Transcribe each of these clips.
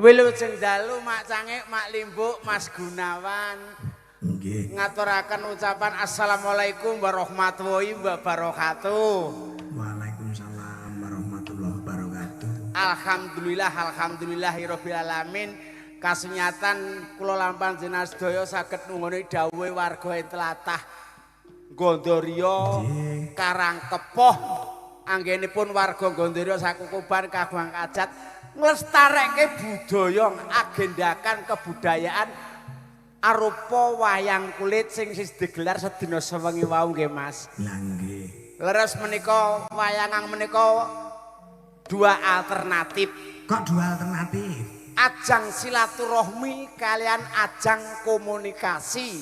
Wilujeng dalu Mak Cangik, Mak Limbuk, Mas Gunawan. Nggih. Ngaturaken ucapan assalamualaikum warahmatullahi wabarakatuh. Waalaikumsalam warahmatullahi wabarakatuh. Alhamdulillah, alhamdulillahirabbil alamin. Kasunyatan kula lan panjenengan sedaya saged nunggoni dawuhe warga ing tlatah Gondoriya Karangkepoh. Anggenipun warga Gondoriya sakukuban kagungan kajat nglestareke budaya, agendakan kebudayaan arupa wayang kulit sing sis digelar sedina sewengi wau nggih Mas. Lah nggih. Leres menika wayangan menika dua alternatif. Kok dua alternatif? Ajang silaturahmi kalian ajang komunikasi.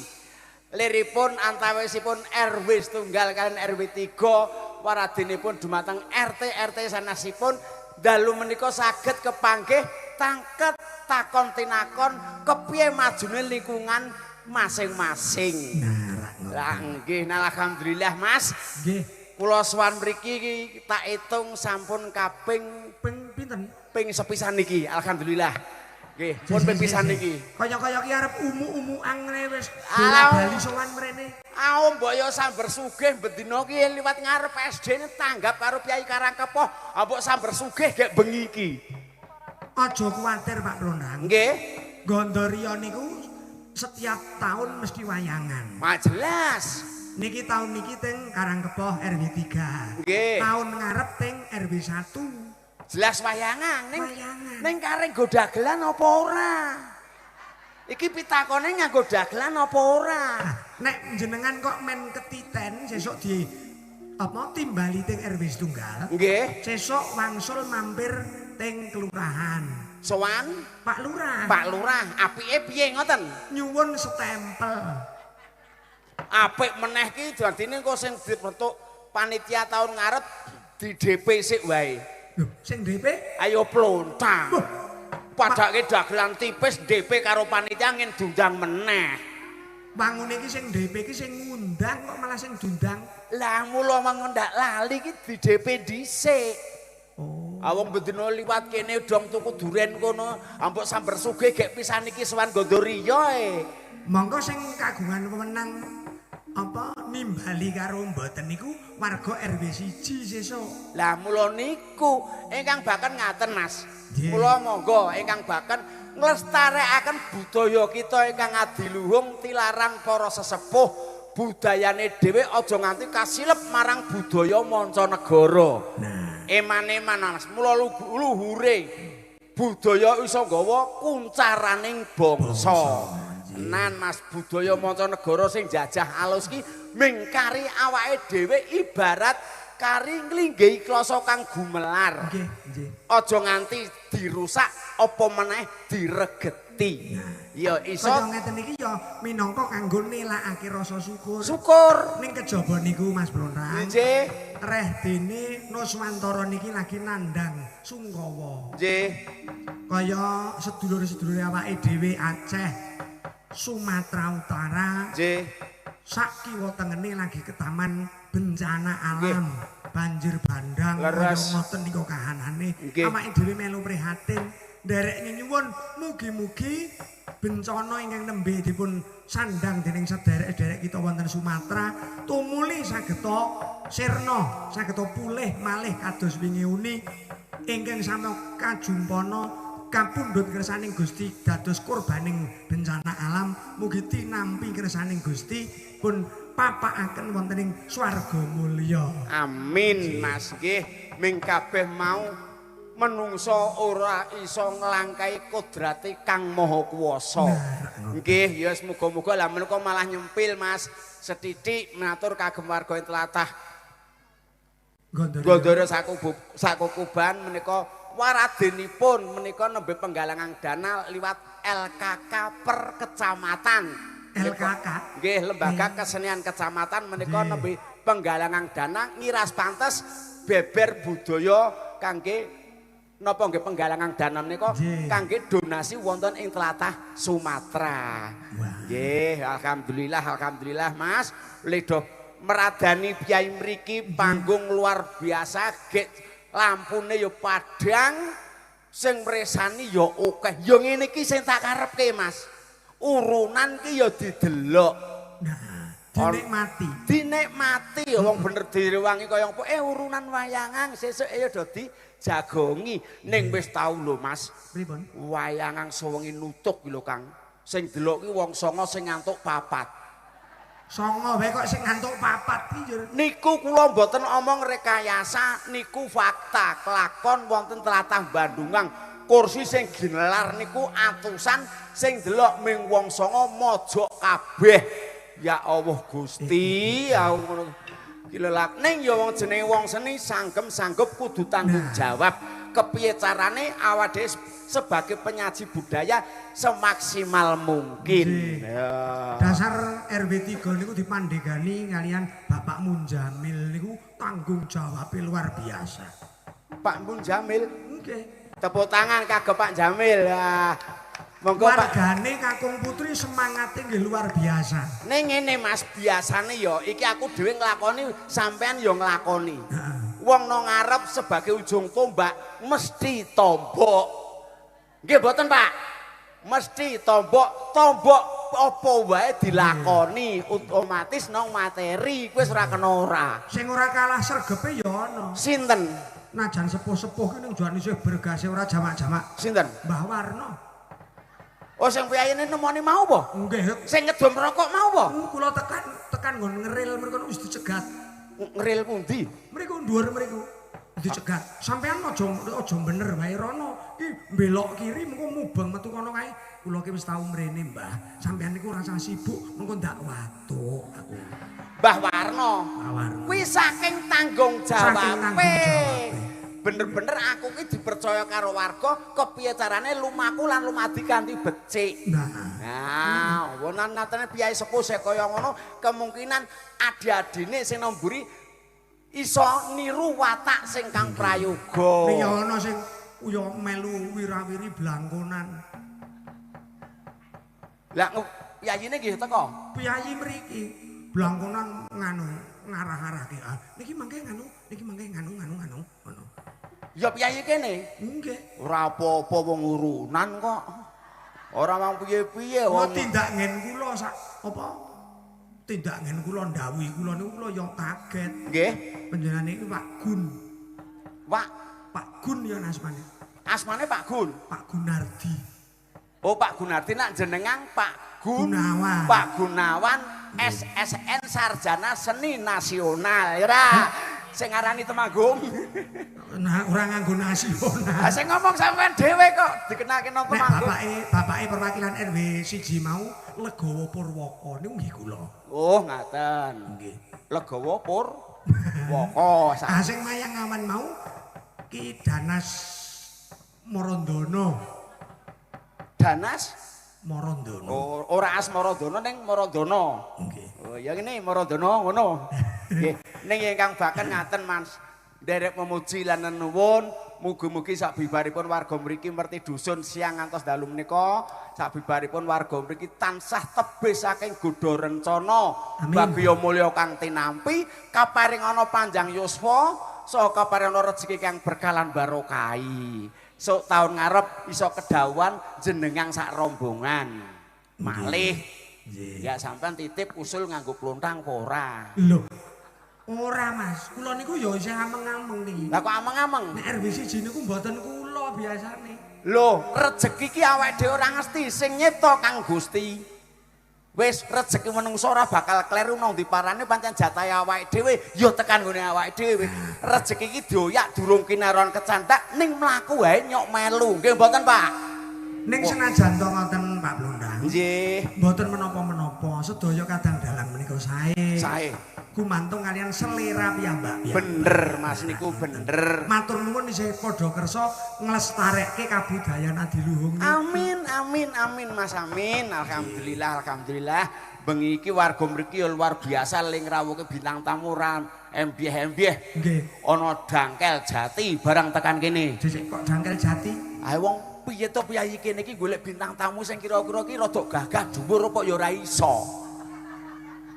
Liripun antawisipun RW setunggal kalian RW 3 waradinipun dumateng RT RT sanesipun dalu menika saged kepanggih tangket takon tinakon kepiye majune lingkungan masing-masing. Nah, Lah nggih, nah, alhamdulillah Mas. Nggih. Kula sowan mriki iki tak hitung sampun kaping Ping pinten? Ping sepisan niki, alhamdulillah. Nggih, pun ping pisan niki. Kaya-kaya ki arep umu-umuan ngene wis Alah. bali sowan mrene. Aw mbok yo samber sugih bendina ki liwat ngarep SD ne tanggap karo Kyai Karangkepoh, mbok samber sugih gek bengi iki. Aja kuwatir Pak Plonang. Nggih. Gondoriya niku setiap tahun mesti wayangan. Mak jelas. Niki tahun niki teng Karangkepoh RW 3. Nggih. Tahun ngarep teng RW 1. Jelas wayangan ning Wayangan. Ning kareng nggo dagelan apa ora? Iki pitakone nganggo dagelan apa ora? Nah, nek jenengan kok men ketiten sesuk di apa timbali teng RW setunggal. Nggih. Sesuk wangsul mampir teng kelurahan. Sowan Pak Lurah. Pak Lurah, apike piye ngoten? Nyuwun stempel. Apik meneh ki dadine engko sing dibentuk panitia tahun ngarep di DP sik wae. Lho, sing DP? Ayo plontang. Wah. Padake dagelan tipis DP karo panitia ngin diundang meneh. Wangune iki sing DP iki sing ngundang kok malah sing diundang. Lah mula mengendak lali ki di DP dhisik. Oh. Awong bendina liwat kene dong tuku duren kono, ambok samber sugih gek pisan iki sowan Gondoriya e. Monggo sing kagungan wewenang apa nimbali karo mboten niku warga RW 1 sesuk. Lah mula niku ingkang baken ngaten Mas. Nggih. Mula monggo ingkang baken nglestarekaken budaya kita ingkang adiluhung tilarang para sesepuh, budayane dhewe aja nganti kasilep marang budaya mancanegara. Nah, Eman-eman Mas, mula luhure budaya iso nggawa kuncaraning bangsa. Nan Mas, budaya mancanegara sing jajah alus ki mingkari awake dhewe ibarat kari nglinggihi klasa kang gumelar. Nggih, nggih. Aja nganti dirusak apa meneh diregeti. Ya iso Kaya ngeten iki ya minangka kanggo nelakake rasa syukur. Syukur. Ning kejaba niku Mas Blontrang. Nggih. Reh dene Nuswantara niki lagi nandhang sungkawa. Nggih. Kaya sedulur-sedulure awake dhewe Aceh, Sumatera Utara. Nggih. Sak kiwa tengene lagi ketaman bencana alam, banjir bandang, kaya ngoten niku kahanane. Nggih. Awake dhewe melu prihatin, nderek nyuwun mugi-mugi bencana ingkang nembe dipun sandhang dening sederek-sederek kita wonten Sumatera tumuli sageta sirna, sageta pulih malih kados wingi uni ingkang sami kajumpana kapundhut kersaning Gusti dados korbaning bencana alam, mugi tinampi kersaning Gusti pun papakaken wonten ing swarga mulya. Amin Mas. Nggih, ming kabeh mau menungso ora iso nglangkai kodrate Kang Maha Kuwasa. Nggih, ya muga-muga lah menika malah nyempil Mas sethithik matur kagem warga ing tlatah Gondoriya. Gondoriya sakukuban menika waradenipun menika nembe penggalangan dana liwat LKK per kecamatan. LKK? Nggih, Lembaga Kesenian Kecamatan menika nembe penggalangan dana ngiras pantes beber budaya kangge napa nggih penggalangan dana menika kangge donasi wonten ing tlatah Sumatera. Wah. Nggih, alhamdulillah, alhamdulillah Mas. Ledo meradani piyai mriki panggung luar biasa, gek lampune ya padhang. Sing mresani ya akeh. Ya ngene iki sing tak karepke, Mas. Urunan ki ya didelok. Nah, dinikmati. Dinikmati ya wong bener direwangi kaya apa urunan wayangan sesuk ya do dijagongi. Ning wis tau lho, Mas. Pripun? Wayangan sewengi nutuk ki lho, Kang. Sing delok ki wong 9 sing ngantuk 4. Songo wae kok sing ngantuk 4 ki yo. Niku kula mboten omong rekayasa, niku fakta kelakon wonten tlatah Bandungan. Kursi sing ginelar niku atusan, sing delok ming wong 9 mojok kabeh. Ya Allah Gusti, aku ngono. Ki lelak ning ya wong jenenge wong seni sanggem sanggup kudu tanggung jawab. Kepiye carane awak dhewe sebagai penyaji budaya semaksimal mungkin. Ya. Dasar RW 3 niku dipandhegani kalian Bapak Munjamil niku tanggung jawab luar biasa. Pak Munjamil, nggih. Tepuk tangan kagem Pak Jamil. Ya. Monggo Pak. Wargane Kakung Putri semangate nggih luar biasa. Ning ngene Mas, biasane ya iki aku dhewe nglakoni, sampean ya nglakoni. Wong nang ngarep sebagai ujung tombak mesti tombok. Nggih mboten Pak? Mesti tombok, tombok apa wae dilakoni otomatis nang materi kuwi wis ora kena ora. Sing ora kalah sregepe ya ana. Sinten? Najan sepuh-sepuh ki ning jan isih bergase ora jamak-jamak. Sinten? Mbah Warno. Oh sing piyayene nemoni mau apa? Nggih. Sing ngedom rokok mau apa? Kula tekan nggon ngeril mriku wis dicegat. Ngeril pundi? Mriku dhuwur mriku dicegat. Sampeyan aja bener wae rono. Ki belok kiri mengko mubeng metu kono kae. Kula ki wis tau mrene, Mbah. Sampeyan niku ora usah sibuk, mengko ndak watuk aku. Mbah Warno. Mbah Warno. Kuwi saking tanggung jawabe. Bener-bener aku ki dipercaya karo warga, kepiye carane lumaku lan lumadi kanthi becik. Nah, wonan natane piyai sepuh sing kaya ngono, kemungkinan adi-adine sing nang mburi iso niru watak sing kang prayoga. Ning ana sing ya melu wirawiri blangkonan. Lah piyayine nggih teko. Piyayi mriki blangkonan nganu ngarah-arahke. Ah, niki mangke nganu, niki mangke nganu ngono. Ya piyayi kene? Nggih. Ora apa-apa wong urunan kok. Ora mang piye-piye wong. Tindak ngen kula sak apa? Tindak ngen kula ndhawuhi kula niku kula ya kaget. Nggih. Panjenengane iki Pak Gun. Pak Gun ya asmane. Asmane Pak Gun. Pak Gunardi. Oh Pak Gunardi nak jenengan Pak Gun Gunawan. Pak Gunawan SSN Sarjana Seni Nasional. Ya ora. Sing ngarani Temanggung. Nah, ora nganggo nasional. Lah sing ngomong sampean dhewe kok dikenalke nang Temanggung. Nek bapake perwakilan RW 1 mau Legowo Purwaka niku nggih kula. Oh, ngaten. Nggih. Legowo Purwaka. Ah sing mayang awan mau Ki Danas Morondono. Danas Morondono. Oh, ora Asmarandono ning Morondono. Nggih. Oh, ya ngene Morondono ngono. Nggih. Ning ingkang baken ngaten Mas. Nderek memuji lan nenuwun, mugi-mugi sabibaripun warga mriki merti dusun siang ngantos dalu menika, sabibaripun warga mriki tansah tebih saking godha rencana. Bagya mulya kang tinampi, kaparing ana panjang yuswa, saha kaparing ana rejeki kang berkah lan barokahi. Sok taun ngarep iso kedhawuhan jenengan sak rombongan. Malih. Ya sampean titip usul nganggo klontang apa ora? Lho. Ora Mas, kula niku ya isih ameng-ameng niki. Lah kok ameng-ameng? Nek RW 1 niku mboten kula biasane. Lho, rejeki ki awake dhewe ora ngerti sing nyipta Kang Gusti. Wis rejeki menungso ora bakal kleru nang ndi parane pancen jatahe awake dhewe ya tekan nggone awake dhewe. Rejeki iki dioyak durung kinaron kecandak ning mlaku wae nyok melu. Nggih mboten, Pak? Ning senajan to ngoten Pak Blondang. Nggih. Mboten menapa-menapa, sedaya kadang dalang menika sae. Sae. Gumantung kalian selera piyambak. Bener Mas niku bener. Matur nuwun isih padha kersa nglestarekke kabudayan adiluhung. Amin amin amin Mas amin. Alhamdulillah alhamdulillah. Bengi iki warga mriki ya luar biasa ling rawuhke bintang tamu ra embyeh-embyeh. Nggih. Ana dangkel jati barang tekan kene. Dhisik kok dangkel jati? Ayo wong piye to piyayi kene iki golek bintang tamu sing kira-kira ki rada gagah dhuwur apa ya ora iso.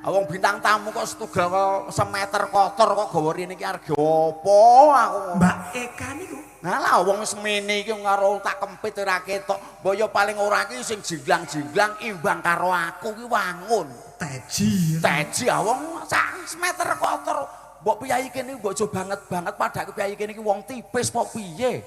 Wong bintang tamu kok setugal semeter kotor kok gawa rene iki arep apa aku. Mbak Eka niku. Nah lah wong semene iki karo tak kempit ora ketok. Mbok ya paling ora iki sing jinglang-jinglang imbang karo aku ki wangun. Teji. Teji ah wong sak meter kotor. Mbok piyayi kene mbok aja banget-banget padake piyayi kene iki wong tipis kok piye.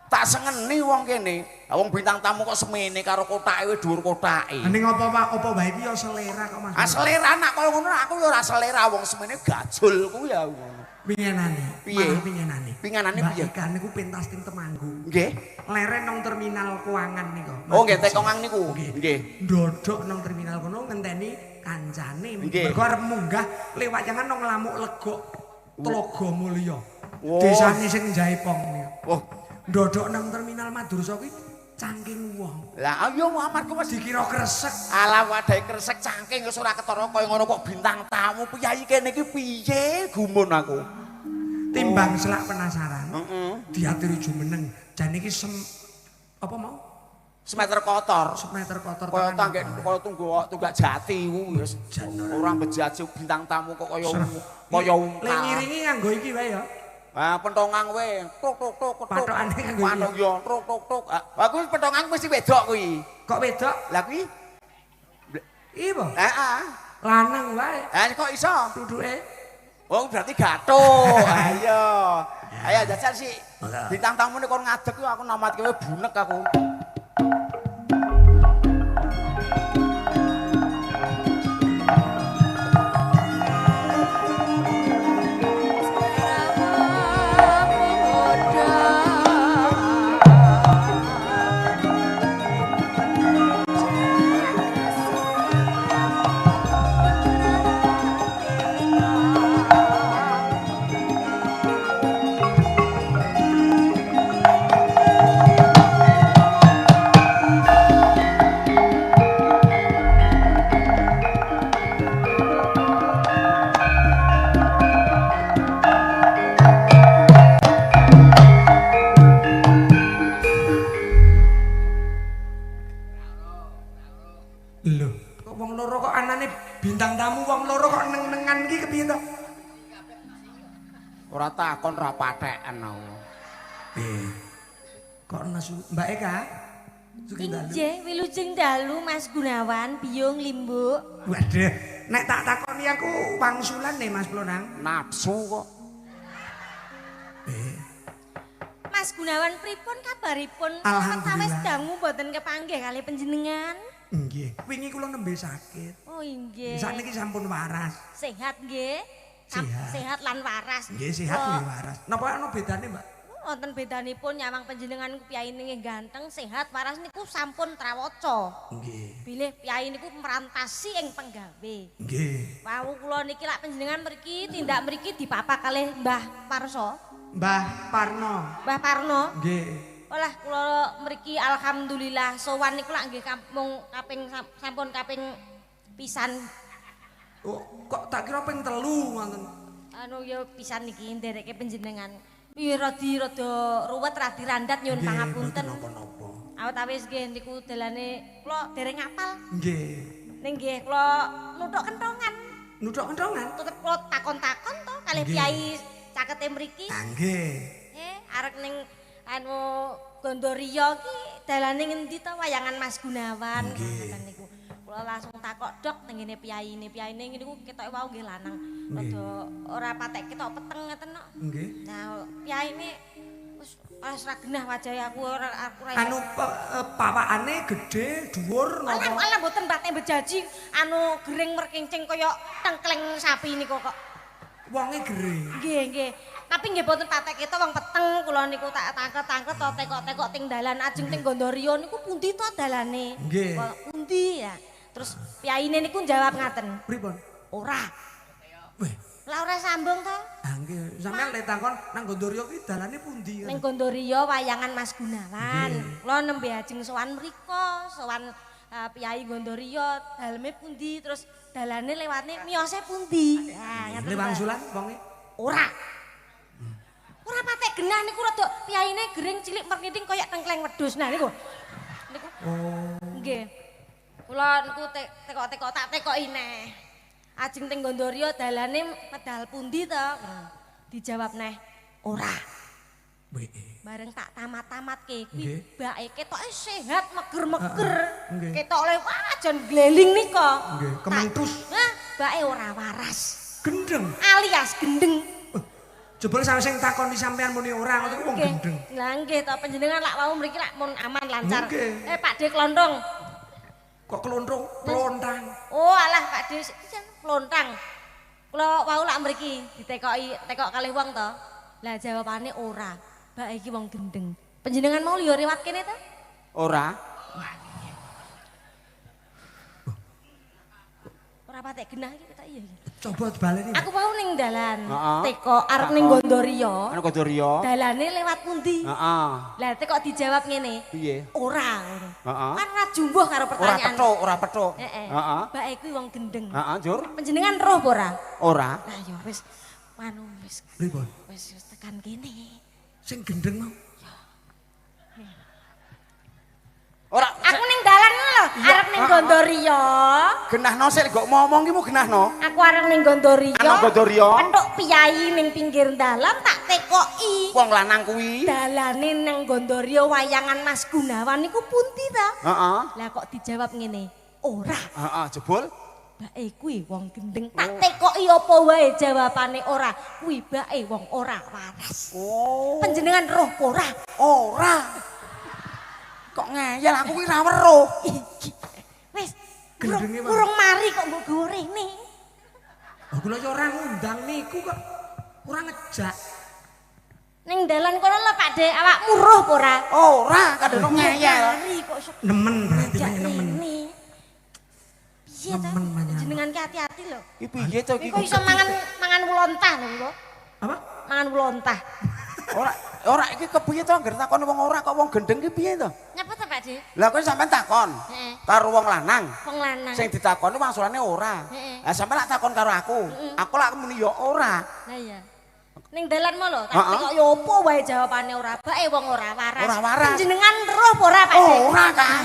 Tak sengeni wong kene. Lah wong bintang tamu kok semene karo kotake wis dhuwur kotake. Ning apa Pak, apa wae iki ya selera kok Mas. Ah selera nak kaya ngono aku ya ora selera wong semene gajul kuwi ya ngono. Pingenane, piye? Pingenane. Pingenane piye? Mbak Ika niku pentas teng Temanggung. Nggih. Leren nang terminal keuangan niku. Oh nggih tekongan niku. Nggih. Ndodok nang terminal kono ngenteni kancane. Mergo arep munggah lewat jangan nang Lamuk Legok Tlaga Mulya. Desane sing Jaipong niku. Oh, ndodok nang terminal Madursa kuwi cangking wong. Lah ayo amarga wis dikira kresek. Alah wadahe kresek cangking wis ora ketara kaya ngono kok bintang tamu piyayi kene iki piye gumun aku. Timbang selak penasaran. Heeh. Diaturi jumeneng. Jane iki apa mau? Semeter kotor. Semeter kotor. Kaya tanggek kaya tunggak jati kuwi wis. Ora bejaji bintang tamu kok kaya kaya Le ngiringi nganggo iki wae ya. Ah pentongan wae. Tuk tuk tuk tuk. Pathokane nganggo iki. Pathok yo tuk tuk tuk. Aku pentongan mesti wedok kuwi. Kok wedok? Lah kuwi. Iya po? Heeh. Lanang wae. Lah kok iso? Duduke. Oh berarti gathuk. Ayo. Ayo jajal sik. Bintang tamune kon ngadeg kuwi aku namatke kowe bunek aku. Ora takon ra patheken aku. Piye? Kok nesu Mbak Eka? Inggih, wilujeng dalu Mas Gunawan, biyung limbuk. Waduh, nek tak takoni aku wangsulan nih Mas Plonang. Nafsu kok. Mas Gunawan pripun kabaripun? Alhamdulillah. Wis dangu mboten kepanggih kalih panjenengan. Nggih, wingi kula nembe sakit. Oh inggih. Sakniki sampun waras. Sehat nggih. Sehat. Sehat lan waras. Nggih, sehat nggih waras. Napa ana bedane, Mbak? Wonten bedanipun nyawang panjenengan niku piyai nggih ganteng, sehat, waras niku sampun trawaca. Nggih. Bilih piyai niku merantasi ing penggawe. Nggih. Wau kula niki lak panjenengan mriki tindak mriki dipapak kalih Mbah Parso. Mbah Parno. Mbah Parno. Nggih. Olah kula mriki alhamdulillah sowan niku lak nggih mung kaping sampun kaping pisan. Oh, kok tak kira ping 3 ngoten. Anu ya pisan niki ndereke panjenengan. Piye radi rada ruwet radi randat nyuwun pangapunten. Napa-napa. Awet awis nggih niku dalane kula dereng ngapal. Nggih. Ning nggih kula nuthuk kentongan. Nuthuk kentongan? Tetep kula takon-takon to kalih piyai cakete mriki. Ah nggih. Arek ning anu Gondoriya ki dalane ngendi to wayangan Mas Gunawan ngoten niku. Kula langsung takok dok teng ngene piyaine, piyaine niku ketoke wau nggih lanang. Rada ora patek ketok peteng ngeten kok. Nggih. Nah, piyaine wis ora genah wajahe aku ora aku ora. Anu pawakane gedhe, dhuwur napa? Alah mboten patek bejaji, anu gering merkincing kaya tengkleng sapi niku kok. Wonge gering. Nggih, nggih. Tapi nggih mboten patek ketok wong peteng kula niku tak tangket-tangket to tekok-tekok ting dalan ajeng ting Gondoriya niku pundi to dalane? Nggih. Pundi ya? Terus piyaine niku jawab ngaten. Pripun? Ora. Weh. Lah ora sambung to? Ah nggih, sampeyan lek takon nang Gondoriya kuwi dalane pundi? Ning Gondoriya wayangan Mas Gunawan. Kula nembe ajeng sowan mriko, sowan piyai Gondoriya, daleme pundi, terus dalane lewatne miyose pundi. Nah, ngaten. Le wangsulan wonge? Ora. Ora patek genah niku rada piyaine gering cilik merniting kaya tengkleng wedhus. Nah niku. Niku. Oh. Nggih. Kula niku tekok-tekok tak tekoki neh. Ajeng teng Gondoriya dalane medal pundi to? Dijawab neh, ora. Weh. Bareng tak tamat-tamatke kuwi bake ketoke sehat meger-meger. Ketok le wah jan gleling nika. Nggih, kementus. Hah, bake ora waras. Gendeng. Alias gendeng. Jebul sing takoni sampean muni ora ngono kuwi wong gendeng. Lah nggih to panjenengan lak wau mriki lak mun aman lancar. Pak De klontong. Kok klontong? Klontang. Oh alah Pak De klontang. Kula wau lak mriki ditekoki tekok kalih wong to. Lah jawabane ora. Bak iki wong gendeng. Panjenengan mau liya lewat kene to? Ora. Ora patek genah iki ketok iya iki. Coba dibaleni. Aku mau ning dalan. Teko arep ning Gondoriya. Ana Gondoriya. Dalane lewat pundi? Heeh. Lah teko dijawab ngene. Piye? Ora ngono. Heeh. Kan ora jumbuh karo pertanyaan. Ora petuk, ora petuk. Heeh. Bake kuwi wong gendeng. Heeh, Jur. Panjenengan roh apa ora? Ora. Lah ya wis anu wis. Pripun? Wis tekan kene. Sing gendeng mau. Ora, aku ning dalan ngono lho, arep ning Gondoriya. Genahno sik kok ngomong ki mu genahno. Aku arep ning Gondoriya. Ana Gondoriya. Entuk piyayi ning pinggir dalan tak tekoki. Wong lanang kuwi. Dalane nang Gondoriya wayangan Mas Gunawan niku pundi ta? Heeh. Lah kok dijawab ngene? Ora. Heeh, jebul. Bake kuwi wong gendeng. Tak tekoki apa wae jawabane ora. Kuwi bake wong ora waras. Oh. Panjenengan roh ora? Ora. Kok ngeyel aku kuwi ra weruh. Wis, urung mari kok mbok gawa rene. Lah kula ya ora ngundang niku kok. Ora ngejak. Ning dalan kono lho Pak De, awakmu roh apa ora? Ora, kadang ngeyel. Mari kok iso nemen berarti nemen. Piye ta? Jenengan ki hati-hati lho. Iki piye to iki? Kok iso mangan wulontah lho kok. Apa? Mangan wulontah. Ora, ora iki kepiye to anggere takon wong ora kok wong gendeng ki piye to? Nyapa to Pak De? Lah kowe sampean takon karo wong lanang. Wong lanang. Sing ditakoni wangsulane ora. Lah sampean lak takon karo aku. Aku lak muni ya ora. Lah iya. Ning dalan mo lho, tak kok ya opo wae jawabane ora, bae wong ora waras. Ora waras. Panjenengan roh apa ora Pak De? Ora, Kak.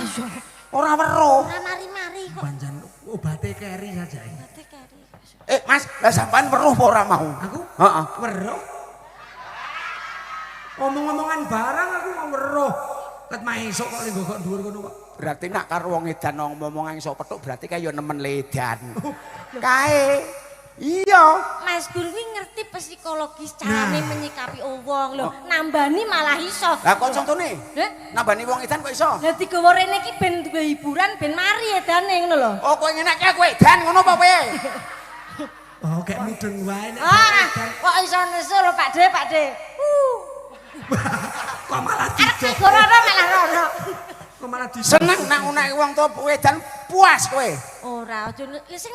Ora weruh. Ora mari-mari kok. Pancen obate keri saja. Obate keri. Mas, lah sampean weruh apa ora mau? Aku? Heeh. Weruh. Omong-omongan barang aku mau weruh. Ket mae esuk kok linggo kok dhuwur kono kok. Berarti nak karo wong edan ngomong-omongan iso petuk berarti kaya nemen ledan. Kae. Iya. Mas Gun kuwi ngerti psikologis carane menyikapi wong lho. Nambani malah iso. Lah kok contone? Nambani wong edan kok iso? Lah digawa rene iki ben duwe hiburan ben mari edane ngono lho. Oh kowe ngenekke aku edan ngono apa kowe? Oh kayak mudeng wae nek edan. Kok iso nesu lho Pak De, Pak De. Kok malah didok. Rono malah rono. Kok malah didok. Seneng nak uneke wong tuwa edan puas kowe. Ora aja sing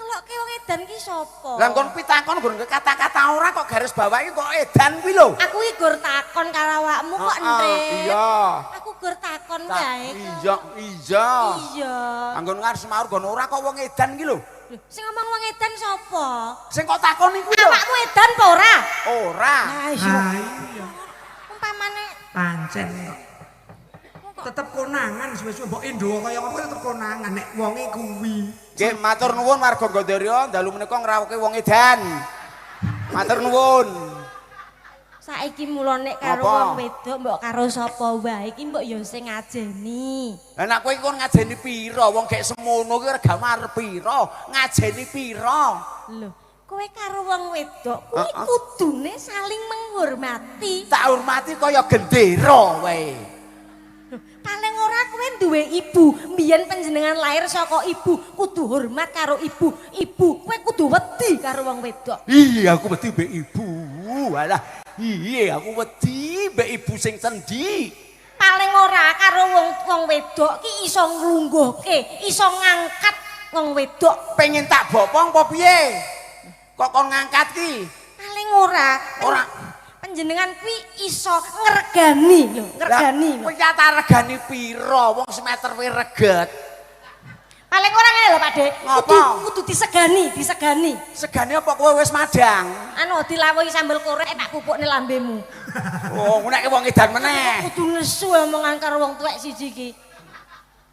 ngelokke wong edan ki sapa? Lah kon pitakon nggon kata-kata ora kok garis bawah iki kok edan kuwi lho. Aku iki gur takon karo awakmu kok entek. Iya. Aku gur takon wae. Iya, iya. Iya. Anggon ngarep semaur nggon ora kok wong edan ki lho. Sing ngomong wong edan sapa? Sing kok takon iku lho. Awakmu edan apa ora? Ora. Lah iya. Umpamane pancen kok. Tetep konangan suwe-suwe mbok Indo kaya apa tetep konangan nek wonge kuwi. Nggih, matur nuwun warga Gondoriya dalu menika ngrawuhke wong edan. Matur nuwun. Saiki mula nek karo wong wedok mbok karo sapa wae iki mbok ya sing ngajeni. Lah nek kowe kon ngajeni pira? Wong gek semono kuwi regane arep pira? Ngajeni pira? Lho, kowe karo wong wedok kuwi kudune saling menghormati. Tak hormati kaya gendera wae. Paling ora kowe duwe ibu, mbiyen panjenengan lahir saka ibu, kudu hormat karo ibu. Ibu, kowe kudu wedi karo wong wedok. Iya, aku wedi mbek ibu. Alah, iya aku wedi mbek ibu sing cendi. Paling ora karo wong wedok ki iso nglungguhke, iso ngangkat wong wedok. Pengen tak bopong apa piye? Kok kon ngangkat ki? Paling ora. Ora. Panjenengan kuwi iso ngregani lho, ngregani. Kowe tak regani pira? Wong semeter kuwi reget. Paling ora ngene lho Pak De. Kudu disegani, disegani. Segani apa kowe wis madang? Anu dilawuhi sambel korek tak pupukne lambemu. Oh, nguneke wong edan meneh. Kudu nesu omongan karo wong tuwek siji iki.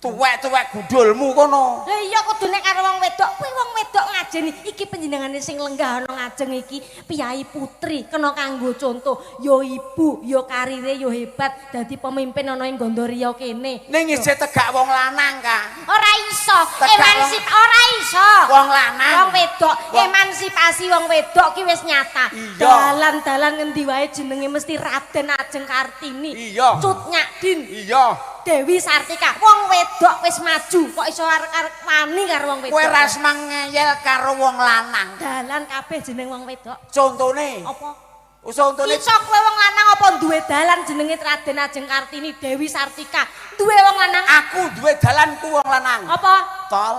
Tuwek-tuwek gundulmu kono. Lah iya kudu nek karo wong wedok, kuwi wong wedok ngajeni iki panjenengane sing lenggah ana ngajeng iki Piyai Putri kena kanggo contoh, ya ibu, ya karire ya hebat dadi pemimpin ana ing Gondoriya kene. Ning isih tegak wong lanang, Kang. Ora iso, emansip ora iso. Wong lanang. Wong wedok, emansipasi wong wedok ki wis nyata. Dalan-dalan ngendi wae jenenge mesti Raden Ajeng Kartini. Iya. Cut Nyak Din. Iya. Dewi Sartika, wong wedok wis maju kok iso arek-arek wani karo wong wedok. Kowe ra semang ngeyel karo wong lanang. Dalan kabeh jeneng wong wedok. Contone? Apa? Contone iso kowe wong lanang apa duwe dalan jenenge Raden Ajeng Kartini Dewi Sartika. Duwe wong lanang. Aku duwe dalanku wong lanang. Apa? Tol.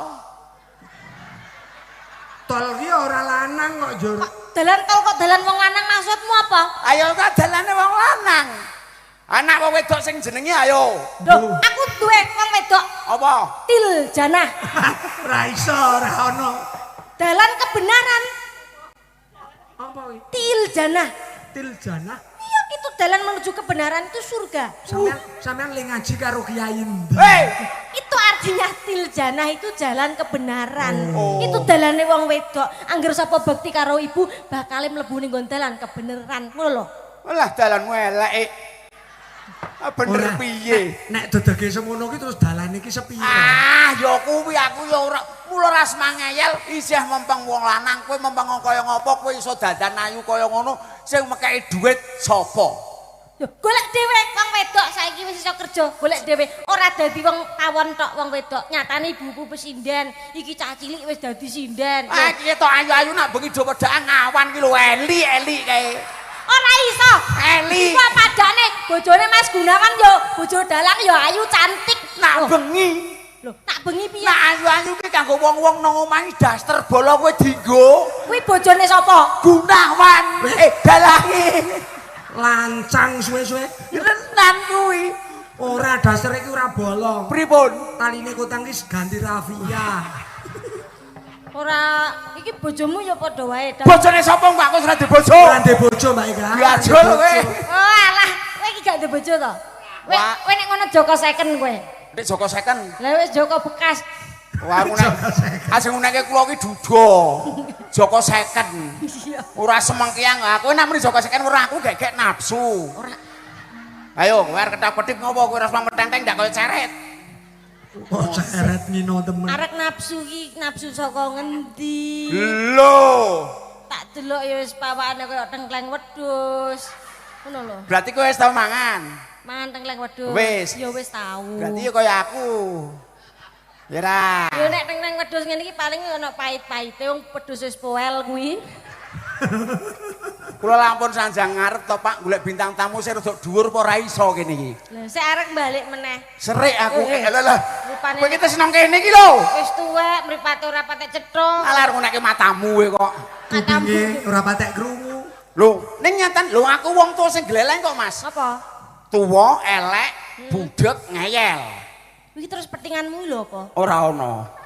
Tol ki ora lanang kok, Jur. Dalan tol kok dalan wong lanang maksudmu apa? Ayo kok dalane wong lanang. Anak wong wedok sing jenenge ayo. Loh, aku duwe wong wedok. Apa? Til Janah. Ora iso, ora ono. Dalan kebenaran. Apa kuwi? Til Janah. Til Janah. Iya, itu dalan menuju kebenaran itu surga. Sampeyan le ngaji karo kiai ndi? Hei, itu artinya til janah itu jalan kebenaran. Oh. Itu dalane wong wedok. Angger sapa bekti karo ibu bakale mlebu ning nggon dalan kebenaran. Ngono lho. Lah dalanmu elek. Bener piye? Nek dedege semono ki terus dalane iki sepiro? Ah, ya kuwi aku ya ora mula ra semangeyel isih mempeng wong lanang, kowe mempeng kaya ngopo kowe iso dandan ayu kaya ngono sing mekeki dhuwit sapa? Lho, golek dhewe wong wedok saiki wis iso kerja, golek dhewe. Ora dadi wong tawon tok wong wedok. Nyatane ibuku pesinden, iki cah cilik wis dadi sinden. Ah, iki tok ayu-ayu nak bengi do wedhakan awan ki lho eli-eli kae. Ora iso. Eli. Kok padane bojone Mas Gunawan yo bojo dalang yo ayu cantik. Nak bengi. Lho, nak bengi piye? Nak ayu-ayu ki kanggo wong-wong nang omah daster bolo kowe dienggo. Kuwi bojone sapa? Gunawan. Dalange. Lancang suwe-suwe. Tenan kuwi. Ora daster iki ora bolong. Pripun? Taline kotang ki ganti rafia. Ora, iki bojomu ya padha wae. Bojone sapa Mbak? Aku ora ndek bojo. Ora ndek bojo Mbak Ika. Gajul kowe. Oh alah, kowe iki gak ndek bojo to? Kowe nek ngono Joko second kowe. Nek Joko second. Lah wis Joko bekas. Wah aku nek asing uneke kula iki duda. Joko second. Ora semengkiang aku nek muni Joko second ora aku gek-gek nafsu. Ora. Ayo kowe arep ketap-ketip ngopo kowe ora semang metenteng ndak kaya ceret. Oh, ceret ngino temen. Arek nafsu ki nafsu saka ngendi? Lho. Tak delok ya wis pawakane kaya tengkleng wedhus. Ngono lho. Berarti kowe wis tau mangan? Mangan tengkleng wedhus. Wis. Ya wis tau. Berarti ya kaya aku. Ya ra. Ya nek tengkleng wedhus ngene iki paling ana pait-paite wong wedhus wis poel kuwi. Kula lampun sanjang ngarep to Pak golek bintang tamu sing rada dhuwur apa ora iso kene iki. Lah sik arek balik meneh. Serik aku. Lha lha. Rupane Kowe iki seneng kene iki lho. Wis tuwek mripate ora patek cetha. Alah arep nguneke matamu kowe kok. Kupinge ora patek krungu. Lho, ning nyatan lho aku wong tuwa sing gleleng kok Mas. Apa? Tuwa, elek, budhek, ngeyel. Iki terus petinganmu lho apa? Ora ana.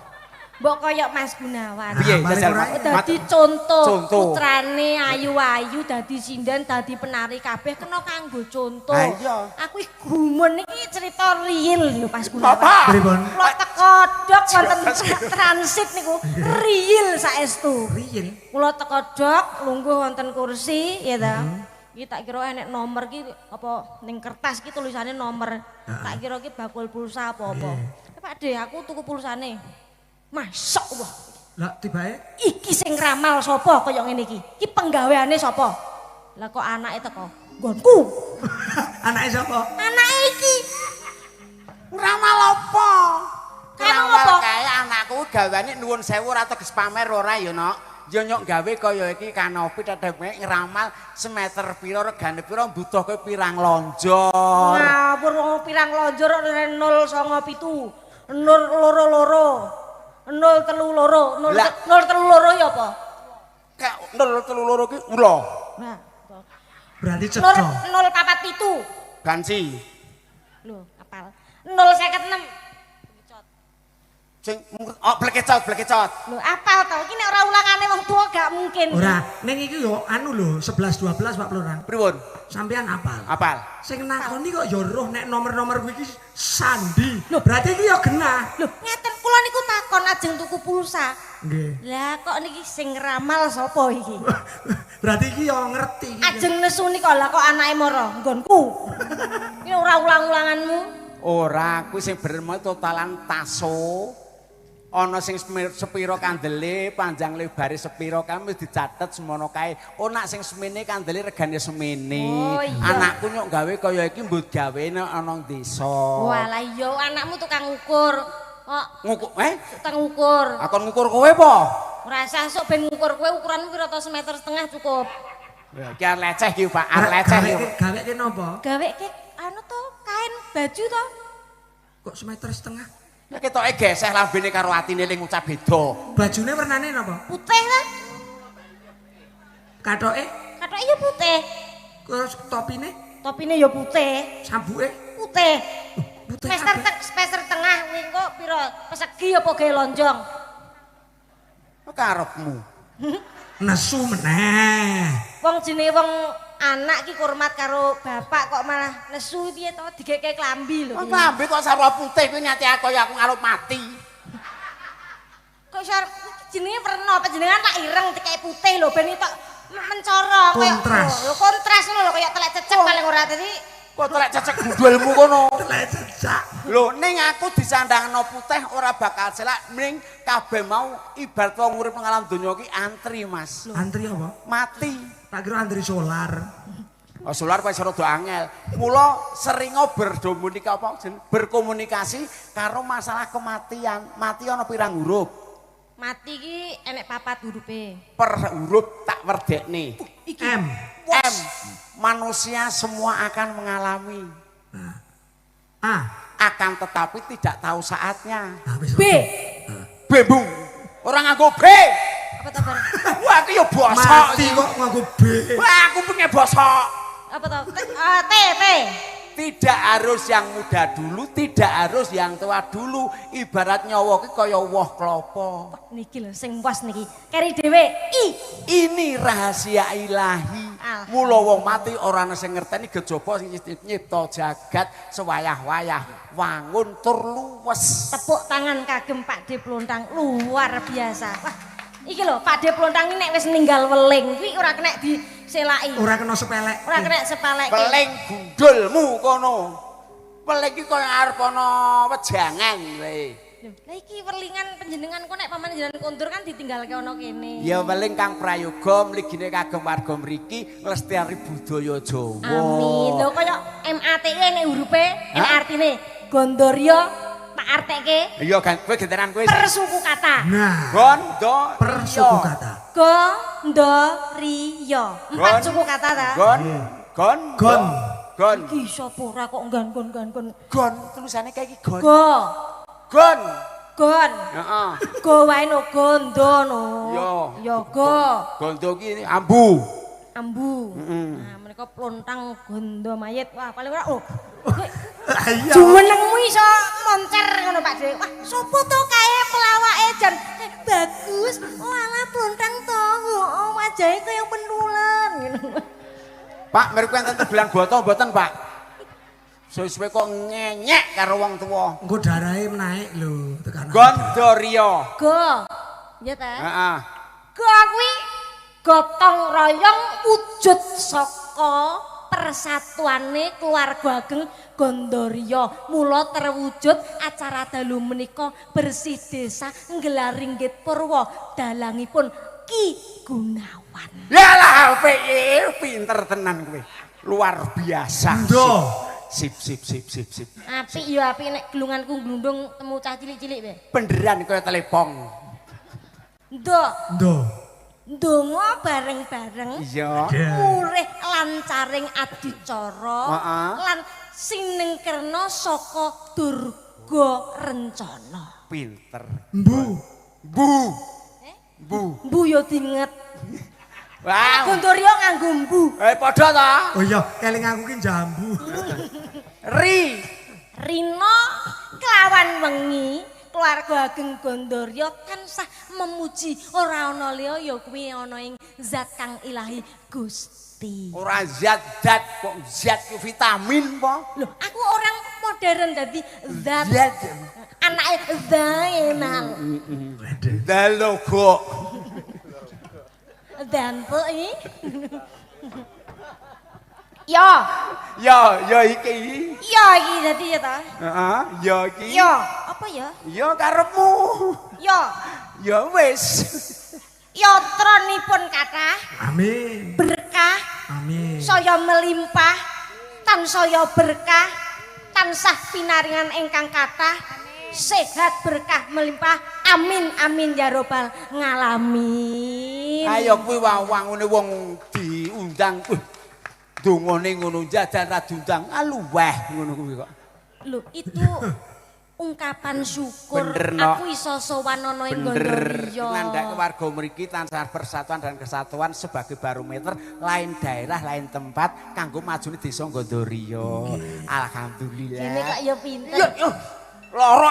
Mbok koyok Mas Gunawan. Piye jajal dadi contoh putrane ayu-ayu dadi sinden dadi penari kabeh kena kanggo contoh. Iya. Aku gumun iki cerita real lho Mas Gunawan. Pripun? Kula teko dok wonten transit niku real saestu. Real. Kula teko dok lungguh wonten kursi ya ta. Iki tak kira enek nomor ki apa ning kertas ki tulisane nomor. Tak kira ki bakul pulsa apa-apa. Pak De aku tuku pulsane. Masya Allah. Lah tibae iki sing ramal sapa kaya ngene iki? Iki penggaweane sapa? Lah kok anake teko nggonku. Anake sapa? Anake iki. Ramal apa? Ramal kae anakku gawane nuwun sewu ora teges pamer ora ya, Nok. Ya nyok gawe kaya iki kanopi tetep ngramal semeter pira regane pira mbutuhke pirang lonjor. Ngawur wong pirang lonjor 097 022 032 032 ya apa? Kak 032 ki ula. Nah, berarti cetha. 047. Banci. Lho, apal. 056. Sing oh blekecot, blekecot. Lho apal to iki nek ora ulangane wong tuwa gak mungkin. Ora, ning iki yo anu lho 11 12 Pak Plontang. Pripun? Sampean apal. Apal. Sing nakoni kok yo roh nek nomor-nomor kuwi iki sandi. Lho berarti iki yo genah. Lho ngeten kula niku takon ajeng tuku pulsa. Nggih. Lah kok niki sing ramal sapa iki? Berarti iki yo ngerti. Ajeng nesu nika lah kok anake mara nggonku. Iki ora ulang-ulanganmu. Ora, kuwi sing bener mau totalan taso. Ana sing sepira kandele, panjang lebare sepira kae wis dicatet semono kae. Oh nak sing semene kandele regane semene. Oh, iya. Anakku nyok gawe kaya iki mbok gawe nek ana desa. Walah iya anakmu tukang ukur. Kok ngukur tukang ukur. Akon ngukur kowe apa? Ora usah sok ben ngukur kowe ukuranmu pira to 1,5 meter cukup. Ya iki arep leceh iki Pak, arep leceh iki. Gaweke napa? Gaweke anu to kain baju to. Kok 1,5 meter? Ya ketoke geseh lambene karo atine ling ngucap beda. Bajune wernane napa? Putih ta? Kathoke? Kathoke ya putih. Terus topine? Topine ya putih. Sambuke? Putih. Putih. Speser tengah kuwi engko pira? Pesegi apa gawe lonjong? Karepmu. Nesu meneh. Wong jenenge wong anak ki hormat karo bapak kok malah nesu piye to digeke klambi lho. Kok klambi kok sarwa putih kuwi nyati kaya aku ngarep mati. Kok sar jenenge werna panjenengan tak ireng dikek putih lho ben tok mencorong kaya kontras. Lho kontras ngono lho kaya telek cecek paling ora dadi kok telek cecek gundulmu kono. Telek cecek. Lho ning aku disandangno putih ora bakal selak ning kabeh mau ibarat wong urip nang alam donya iki antri Mas. Antri apa? Mati. Tak kira antri solar. Oh, solar wis rada angel. Mula seringo berkomunikasi karo masalah kematian. Mati ana pirang huruf? Mati iki enek papat hurufe. Per huruf tak werdekne. M. M. Manusia semua akan mengalami. Nah. A. Akan tetapi tidak tahu saatnya. Nah, B. B bung. Orang nganggo B. Apa to, Bar? Wah, aku ya bosok. Mati kok nganggo B. Wah, aku pengen bosok. Apa to? T, T. Tidak harus yang muda dulu, tidak harus yang tua dulu. Ibarat nyawa ki kaya woh klopo. Niki lho sing was niki. Keri dhewe I. Ini rahasia ilahi. Mula wong mati ora ana sing ngerteni kejaba sing nyipta jagat sewayah-wayah wangun tur luwes. Tepuk tangan kagem Pak De Plontang luar biasa. Wah, iki lho Pak De Plontang iki nek wis ninggal weling kuwi ora kena diselaki. Ora kena sepelek. Ora kena sepelek. Weling gundulmu kono. Weling iki kaya arep ana wejangan kowe. Lah iki welingan panjenengan kok nek paman jenengan kondur kan ditinggalke ana kene. Ya weling kang prayoga mligine kagem warga mriki nglestari budaya Jawa. Amin. Lho kaya MATE nek hurufe M artine Gondoryo tak arteke. Iya kan kowe gentenan kowe. Per suku kata. Nah. Gondo per suku kata. Gondoriyo. Empat suku kata ta? Gon gon gon gon. Iki sapa ora kok nggon gon gon gon. Gon tulisane kayak iki gon. Go. Gon. Gon. Heeh. Go wae no gondo no. Yo. Ya go. Gondo ki ambu. Ambu. Nah, menika plontang gondo mayit. Wah, paling ora oh. Iya. Jumenengmu iso moncer ngono Pak De. Wah, sapa to kae pelawake jan bagus. Oh alah plontang to. Oh, wajahe kaya pendulan ngono. Pak, mriku enten tebelan boto mboten, Pak? Suwe-suwe kok ngenyek karo wong tuwa. Engko darahe naik lho tekanan. Gondoriyo. Go. Ya ta? Heeh. Go kuwi gotong royong wujud saka persatuane keluarga ageng Gondoriyo. Mula terwujud acara dalu menika bersih desa nggelar ringgit purwa dalangipun Ki Gunawan. Yalah piye pinter tenan kowe. Luar biasa. Ndo. Sip sip sip sip sip. Apik ya apik nek gelunganku glundung temu cah cilik-cilik wae. Benderan kaya telepong. Ndo. Ndo. Ndonga bareng-bareng. Iya. Murih lancaring adicara lan sinengkerna saka durga rencana. Pinter. Mbu. Mbu. Mbu. Mbu ya dinget. Wah. Gondoriyo nganggo mbu. Eh padha ta? Oh iya, keling aku ki jambu. Ri. Rina kelawan wengi, Keluarga ageng Gondoriya tansah memuji ora ana liya ya kuwi ana ing zat kang ilahi Gusti. Ora zat zat kok zat ku vitamin po. Loh, aku orang modern dadi zat. Zat. Anake Zainal. Dalogo. Dan iki. Yo, Ya, ya iki. yo iki dadi ya ta. Heeh, ya iki. Yo, apa ya? Ya karepmu. Yo, Ya wis. yatranipun kathah, Amin. berkah, Amin. saya melimpah, tansaya berkah, tansah pinaringan ingkang kathah, sehat berkah melimpah. Amin amin ya robbal ngalamin. Ayo kuwi wangune wong diundang. Dongane ngono jajan ra diundang aluweh ngono kuwi kok. Lho, itu ungkapan syukur. Bener, no. Aku iso sowan ana ing Bener. Gondoriya. Ngandhake warga mriki tansah persatuan dan kesatuan sebagai barometer lain daerah, lain tempat kanggo majune desa Gondoriya. Alhamdulillah. Dene kok ya pinter. Yo yo. Loro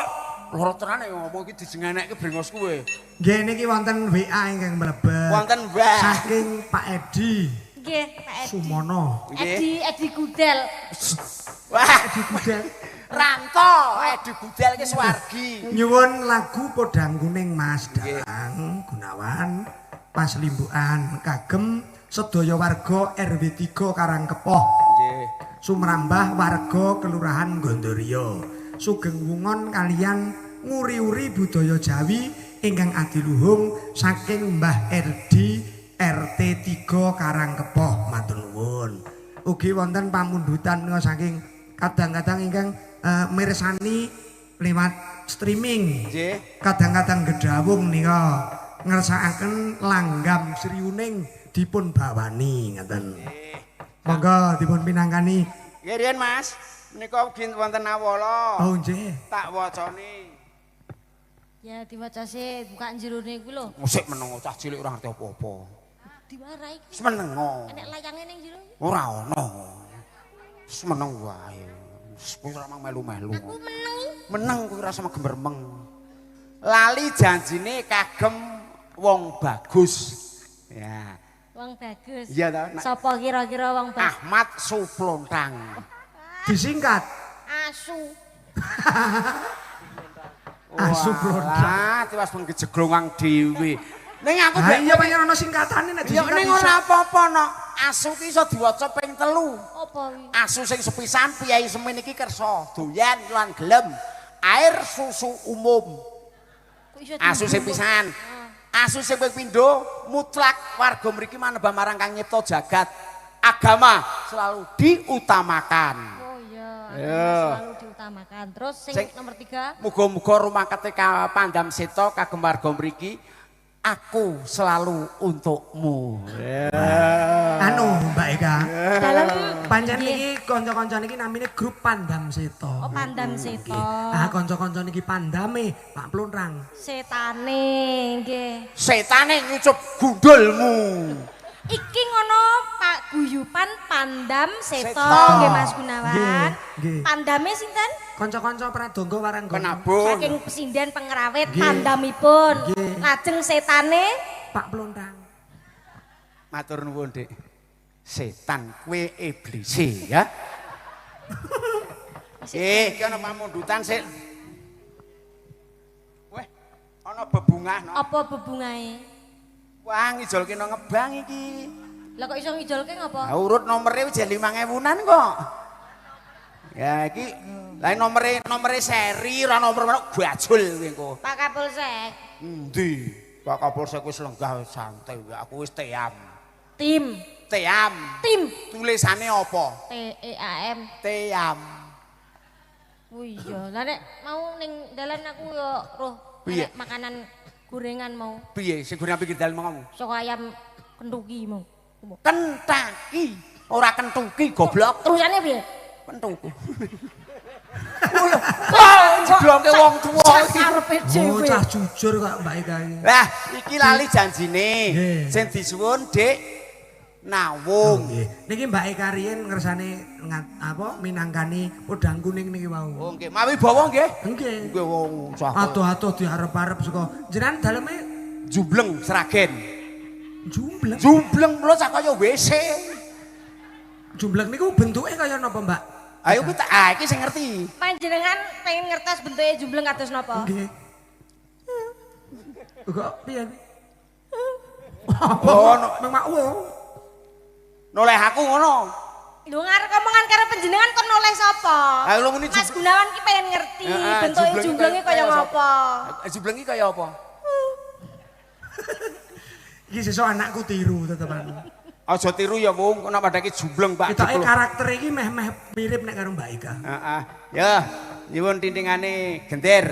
loro tenan ngomong iki dijengenekke brengos kuwe. Nggih niki wonten WA ingkang mlebet. Wonten wae. Saking Pak Edi Nggih, Pak Edi. Sumono. Nggih. Edi Edi Gudel. Wah, Edi Gudel. Ranto Edi Gudel ki swargi. Nyuwun lagu Podang Kuning Mas Dalang Gunawan pas limbukan kagem sedaya warga RW 3 Karangkepoh. Nggih. Sumrambah warga Kelurahan Gondoriya. Sugeng wungon kalian nguri-uri budaya Jawi ingkang adiluhung saking Mbah Erdi RT 3 Karangkepoh. Matur nuwun. Ugi wonten pamundutan menika saking kadang-kadang ingkang mirsani lewat streaming. Nggih. Kadang-kadang gedhawung nika ngersakaken langgam Sriuning dipun bawani ngaten. Monggo dipun pinangkani. Nggih riyen Mas, menika ugi wonten awala. Oh nggih. Tak wacane. Ya diwaca sik, buka jerone kuwi lho. Musik meneng cah cilik ora ngerti apa-apa. Diwarai iki. Wis meneng. Enek layange ning jero. Ora ana. Wis meneng wae. Wis kowe ora mang melu-melu. Aku meneng. Meneng kuwi ora sama gemermeng. Lali janjine kagem wong bagus. Ya. Wong bagus. Iya ta, nak- Sapa kira-kira wong bagus? Ahmad Suplontang. Disingkat Asu. Asu Plontang. Wah, tiwas pun kejeglongan dhewe. Ning aku Ha iya pancen ana singkatane nek Ya disingkat. ning iso. ora apa-apa no. Asu ki iso diwaca ping 3. Apa kuwi? Asu sing sepisan piyai semen iki kersa doyan lan gelem air susu umum. Kok iso Asu sing pisan. Asu sing ping pindho mutlak warga mriki manembah marang Kang Nyipta jagat. Agama selalu diutamakan. Oh iya, Iya. agama selalu diutamakan. Terus sing nomor 3, Muga-muga rumangkete Pandam Seta kagem warga mriki aku selalu untukmu. Anu Mbak Eka. dalem Pancen niki kanca-kanca niki namine grup Pandam Seta. Oh Pandam Seta. Ah kanca-kanca niki pandame Pak Plontrang. Setane nggih. Setane nyucup gundulmu. Iki ngono Pak Guyupan Pandam Seta Seta. nggih Mas Gunawan. Nggih, nggih. Pandame sinten? Kanca-kanca Pradonga Waranggono. Penabuh. Saking pesinden pengrawit Nggih. pandamipun. Nggih. Lajeng setane Pak Plontrang. Matur nuwun, Dik. Setan kowe iblis ya. Iki ana pamundutan sik. Weh, ana bebungah no. apa bebungahe? Wah, ngijolke nang ngebang iki. Lah kok iso ngijolke ngapa? Lah urut nomere wis 5000-an kok. Ya iki lah nomere seri ora nomor mana gajul kuwi engko. Pak Kapolsek, Endi? Pak Kapolsek wis lenggah santai, aku wis team. tim, Team. tim Tulisane apa? T E A M. Team. Oh iya, lah nek mau ning dalan aku yo roh Piye? enek makanan gorengan mau. Piye sing gorengan pinggir dalan mau? Saka ayam kentuki mau. Kentaki, ora kentuki goblok. Terusane piye? Kentuku. Wah, jeblongke wong tuwa iki. Karepe Oh, dhewe. cah jujur kok Mbak Eka iki. Lah, iki lali janjine. Nggih. Sing disuwun, Dik. Nawung. Nggih. Niki Mbak Eka riyen ngersane apa minangkani podang kuning niki wau. Oh nggih, mawi bawa nggih. Nggih. Nggih wong cah. Adoh-adoh diarep-arep saka jenengan daleme Jumbleng Sragen. Jumbleng. Jumbleng kula cah kaya WC. Jumbleng niku bentuke kaya napa, Mbak? Ayo kita ah iki sing ngerti. Panjenengan pengen ngertos bentuke jumbleng kados napa? Nggih. Kok piye? Oh, Memang wo. Noleh aku ngono. Lho ngarep omongan karo panjenengan kon noleh sapa? Ha lho ngene Mas Gunawan ki pengen ngerti bentuke jumblenge kaya ngapa. Jumbleng iki kaya apa? Iki sesuk anakku tiru tetepan. Aja tiru ya wong, kok nek padake jumbleng Pak. Ketoke karakter iki meh-meh mirip nek karo Mbak Eka. Heeh. Ya, nyuwun tintingane gender.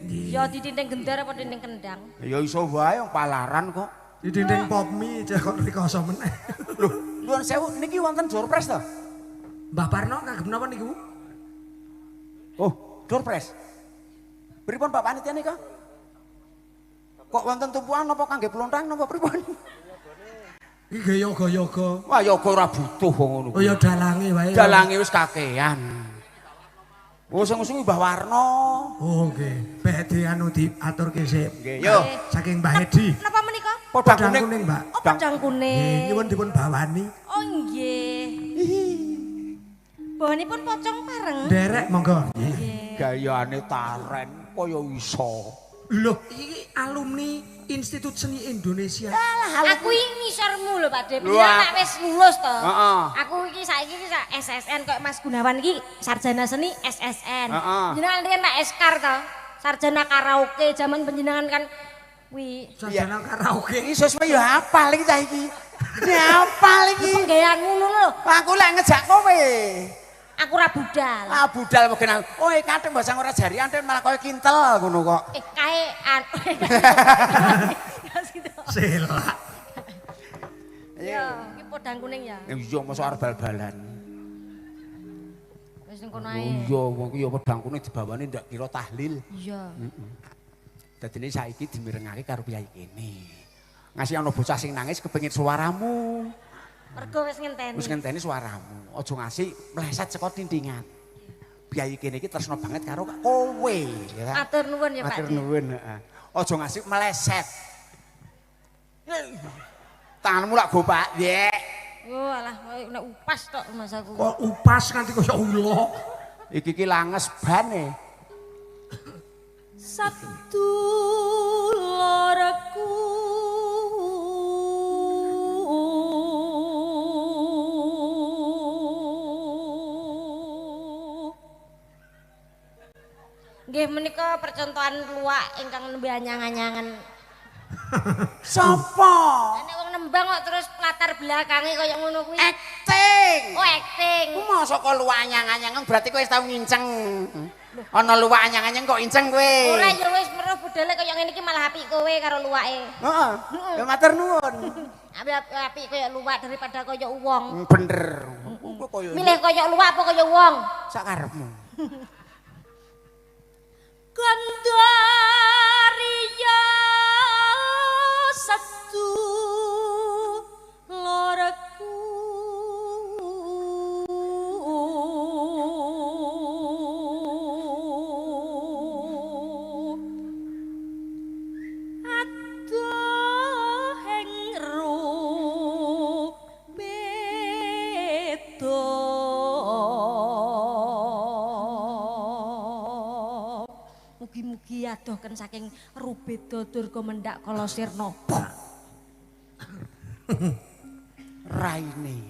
Ya ditinting gender apa tinting kendang? Ya iso wae wong palaran kok. Ditinting pop mie cek kok rikoso meneh. Lho, nuwun sewu niki wonten doorpress to? Mbah Parno kagem napa niku? Oh, doorpress. Pripun Pak panitia nika? Kok wonten tumpuan napa kangge plontang napa pripun? Iki ge yoga-yoga. Wah, yoga ora butuh wong ngono. Oh ya dalange wae. Dalange wis kakean. Oh, sing usung Mbah Warno. Oh nggih. Beh anu diaturke sik. Nggih, yo. Saking Mbah Edi. Napa menika? Podang kuning, Mbak. Oh, podang kuning. Nggih, nyuwun dipun bawani. Oh nggih. Bawanipun pocong bareng. Derek monggo. Nggih. Gayane taren kaya iso. Loh, iki alumni Institut Seni Indonesia. Aku iki ngisormu lho Pak De. Piye nek wis lulus to. Aku iki saiki iki SSN koyo Mas Gunawan iki sarjana seni SSN. Jenengan riyen tak SKAR to. Sarjana karaoke jaman panjenengan kan kuwi. Sarjana karaoke. Iki sesuk ya hafal iki cah iki. Hafal iki. Penggaweanmu ngono lho. Aku lek ngejak kowe. Aku ora budal. Ah budal mungkin aku. Oh, kathek mbok sang ora jarian malah kaya kintel ngono kok. Kae Selak. Ya, iki podang kuning ya. Iya, mosok arep bal-balan. Wis ning kono ae. Iya, wong ki ya podang kuning dibawani ndak kira tahlil. Iya. Heeh. Dadine saiki dimirengake karo piyai kene. Ngasih ana bocah sing nangis kepengin suaramu. Mergo wis ngenteni. Wis ngenteni suaramu. Aja ngasih meleset saka tintingan. Piyai kene iki tresno banget karo kowe, ya. Matur nuwun ya, Pak. Matur nuwun, heeh. Aja ngasih meleset. Tanganmu lak go, Pak. Yek. Oh, alah nek upas tok Mas aku. Kok upas nganti kaya ula. Iki ki langes bane. Sabtu loroku. Nggih menika percontohan luwak ingkang nembe anyang-anyangan. Sapa? Nek wong nembang kok terus latar belakange kaya ngono kuwi. Acting. Oh, acting. Ku mosok kok luwak anyang-anyangan berarti kowe wis tau nginceng. Ana luwak anyang-anyang kok inceng kowe. Ora ya wis meruh budale kaya ngene iki malah apik kowe karo luwake. Heeh. Ya matur nuwun. Apik kaya luwak daripada kaya wong. Bener. Kowe kaya milih kaya luwak apa kaya wong? Sak karepmu. Gandaria satu loreku adoh ing rubeda. Mugi-mugi adohken saking rubeda durga mendhak kala sirna. Raine.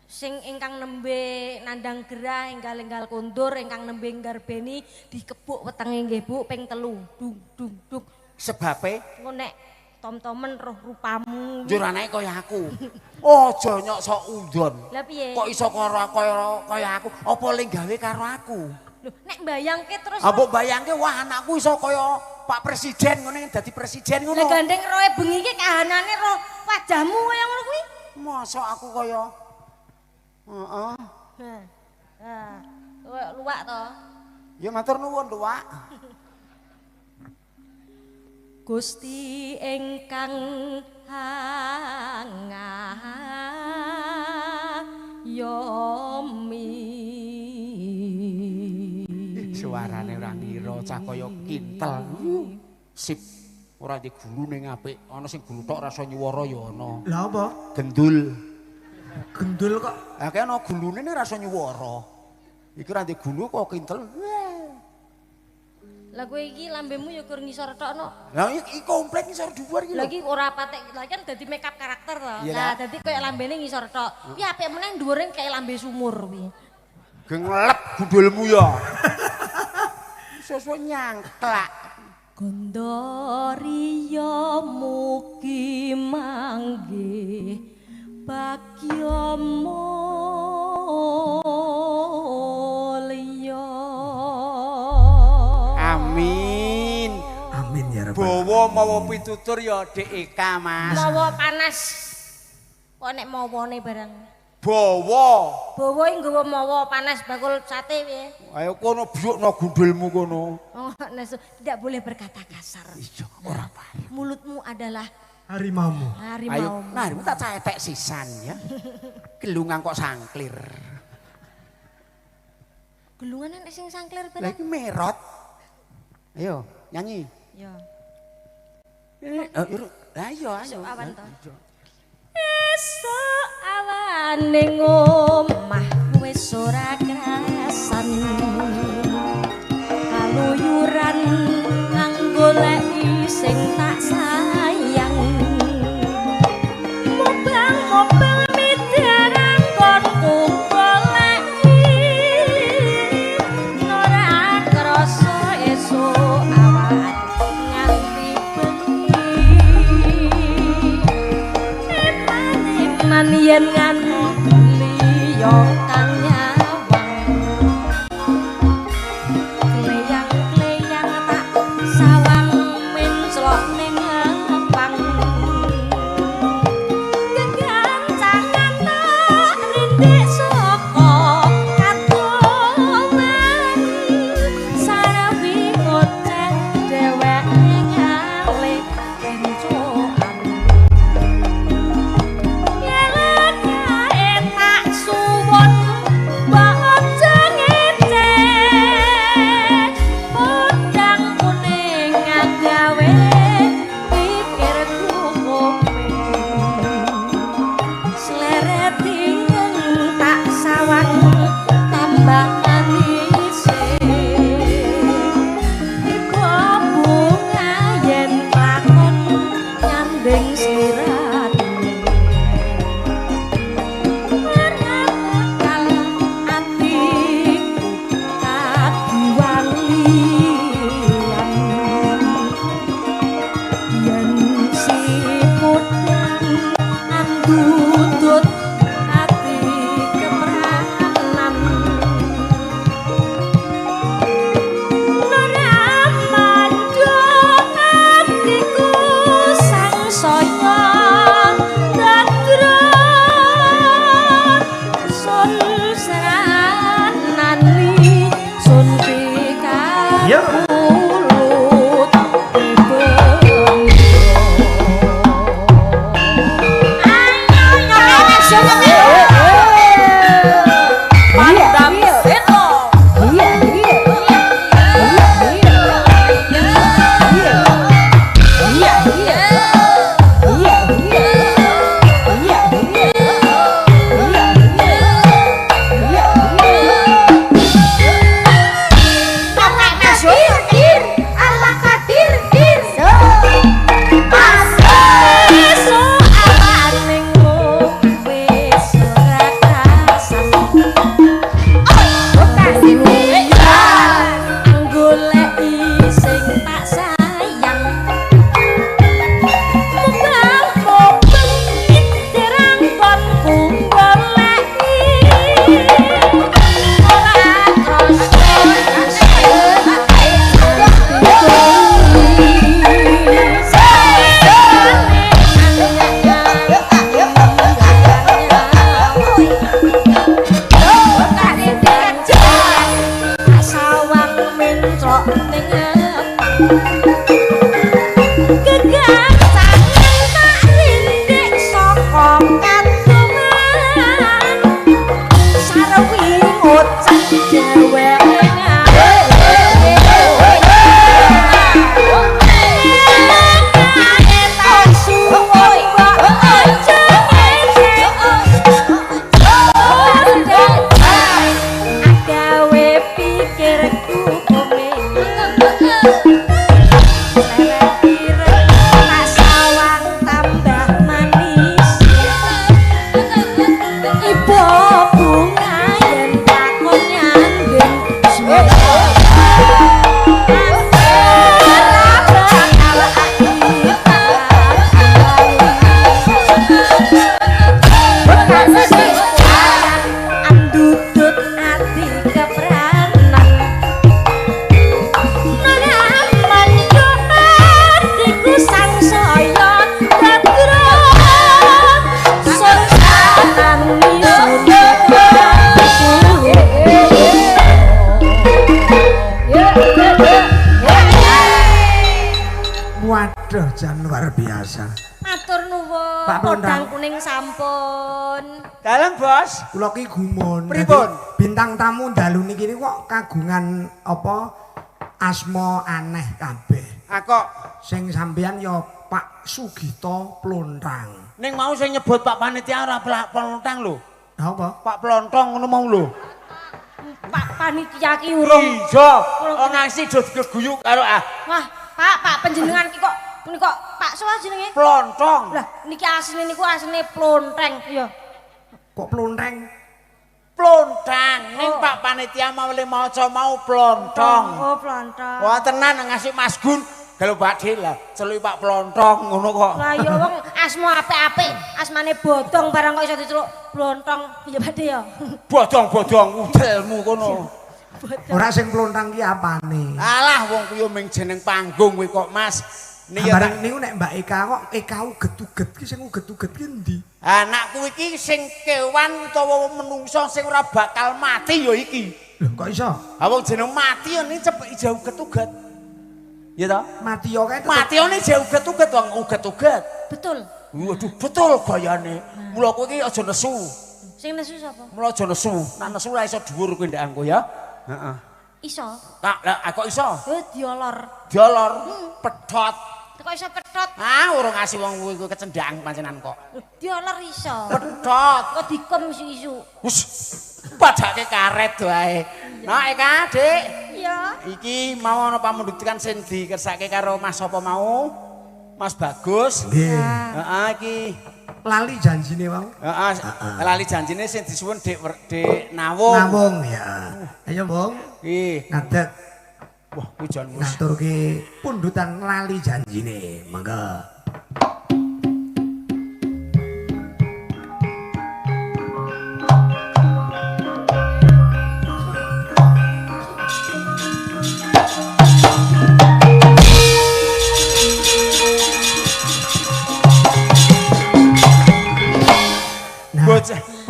Sing ingkang nembe nandang gerah enggal-enggal kondur ingkang nembe nggarbeni dikebuk wetenge nggih Bu ping 3. Dung dung dung. Sebabe engko nek tom-tomen roh rupamu. Njur anake kaya aku. Aja nyok sok undon. Lah piye? Kok iso kaya aku? Apa le gawe karo aku? Lho, nek mbayangke terus. Ah mbok mbayangke wah anakku iso kaya Pak Presiden ngene dadi presiden ngono. Lah gandeng roe bengi iki kahanane roh wajahmu kaya ngono kuwi. Mosok aku kaya heeh. Heeh. Luwak to. Ya matur nuwun luwak. Gusti ingkang ngayomi. Suarane ora ngira cah kaya kintel. Sip ora di gulu ning apik, ana sing gulu tok rasa nyuwara ya ana. Lah apa? Gendul. Gendul kok. Lah kaya ana gulune ning rasa nyuwara. Iki ora di gulu kok kintel. Lah kowe iki lambemu ya kur ngisor tok no. Lah iki komplit ngisor dhuwur iki lho. Lah iki ora patek, lah kan dadi make up karakter to. Lah dadi koyo lambene ngisor tok. Kuwi apik meneh dhuwure kaya lambe sumur kuwi. Genglep gundulmu ya. Sesuk nyangklak. Gondoriya mugi manggih bagya mulya. Amin. Amin ya rabbal. Bawa mawa pitutur ya Dik Eka, Mas. Mawa panas. Kok nek mawane barang. Bawa. Bawa iki nggawa mawa panas bakul sate piye? Ayo kono biyukno gundulmu kono. Oh, nesu. Tidak boleh berkata kasar. Iya, ora apa. Mulutmu adalah harimaumu. Harimaumu. Ayo, nah, harimau tak cetek sisan ya. Gelungan kok sangklir. Gelungan nek sing sangklir Lah barang. iki merot. Ayo, nyanyi. Ya. Ayo, ayo. Esuk awan to. Esuk awan ning omah wis ora krasan. Kaluyuran nganggoleki sing tak sayang. Mubang-mubang midarang konku goleki. Ora krasa esuk awan nganti bengi. Eman yen nganti liya kang nyawang. Kleyang-kleyang tak sawang menclok ning ngepang. Gegancangan tak rindik saka kadoman. Sarawi ngoceh dheweke ngalih kencoan. Yelekae tak suwun mbok aja ngece. Podang kuning agawe pikirku kowe. Sleret ireng tak sawang tambah manise. Iku bunga yen lakon nyanding sliramu. Ora bakal atiku kadiwang liyan. Yen si podang andudut ati kepranan. Ora mandhuk atiku sangsaya dadra. Sun sranani sun Ya. pikakulut Pandang seto. Esuk awan ning wis ora krasan. Goleki sing tak sayang. Mubang-mubeng iterang konku goleki. Ora krasa sawang menclok ning ngepang. Waduh, jan luar biasa. Matur nuwun. Pak Podang kuning sampun. Dalem, Bos. Kula ki gumun. Pripun? Bintang tamu dalu niki kok kagungan apa asma aneh kabeh. Ah kok sing sampeyan ya Pak Sugito Plontang. Ning mau sing nyebut Pak Panitia ora Plontang lho. Lha apa? Pak Plontong ngono mau lho. Pak Panitia ki urung. Iya, ngasi do digeguyu karo ah. Wah, Pak, Pak panjenengan ki kok punika Pak sapa jenenge? Plontong. Lah niki asline niku asline plonteng ya. Kok plonteng? Plontang. Ning Pak Panitia mau le maca mau plontong. Oh, plontong. Wah tenan ngasih Mas Gun. Kalau Pak D lah, celuki Pak Plontong ngono kok. Lah ya wong asma apik-apik, asmane bodong barang kok iso diceluk plontong. Ya Pak D ya. Bodong-bodong udelmu kono. Ora sing plontang ki apane? Alah wong kuwi mung jeneng panggung kuwi kok Mas. Niki bareng niku nek Mbak Eka kok Eka uget-uget ki sing uget-uget ki endi? Anakku iki sing kewan utawa menungso sing ora bakal mati ya iki. Lho kok iso? Ha wong jeneng mati ya ini cepet jauh uget-uget. Ya toh? Mati yo kae tetep. Mati yo ini jauh uget-uget wong uget-uget. Betul. Waduh, betul gayane. Mula kowe iki aja nesu. Sing nesu sapa? Mula aja nesu. Nek nesu ora iso dhuwur kowe ndak angko ya. Heeh. Iso. Tak, lah kok iso? Diolor. Diolor. Pedhot. Kok iso pedhot? Ah, urung ngasih wong kuwi kecendhang pancenan kok. Diolor iso. Pedhot. Kok dikem isu-isu. Wus. Padake karet wae. Nah, Eka, Dik. Iya. Iki mau ana pamundhutan sing dikersake karo Mas sapa mau? Mas Bagus. Nggih. Heeh, iki lali janjine wau. Heeh, lali janjine sing disuwun Dik Dik Nawung. Nawung ya. Ayo, Bung. Nggih. Ngadeg. Wah, kuwi jan wis ngaturke pundhutan lali janjine. Monggo.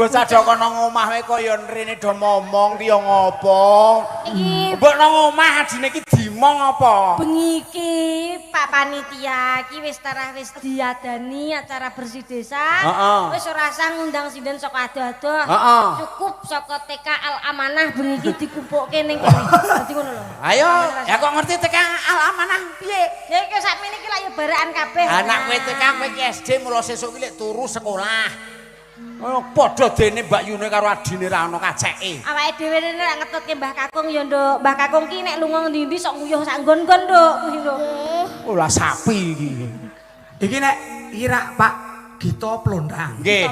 Bocah do kono ngomah wae kaya rene do momong ki ya ngopo? Iki mbok nang omah adine iki dimong apa? Bengi iki Pak Panitia iki wis tarah wis diadani acara bersih desa. Wis ora usah ngundang sinden saka adoh-adoh. Cukup saka TK Al Amanah bengi iki dikumpukke ning kene. Dadi ngono lho. Ayo, ya kok ngerti TK Al Amanah piye? Ya iki sakmene iki lak ya barakan kabeh. Anak kowe TK kowe iki SD mula sesuk iki lek turu sekolah. Oh, padha dene Mbak Yune karo adine ra ana kaceke. Awake dhewe nek ngetutke Mbah Kakung ya, Nduk. Mbah Kakung ki nek lunga ngendi-endi sok nguyuh sak nggon-nggon, Nduk. Kuwi, Nduk. Oh, lah sapi iki. Iki nek ira Pak Gito Plontang. Nggih.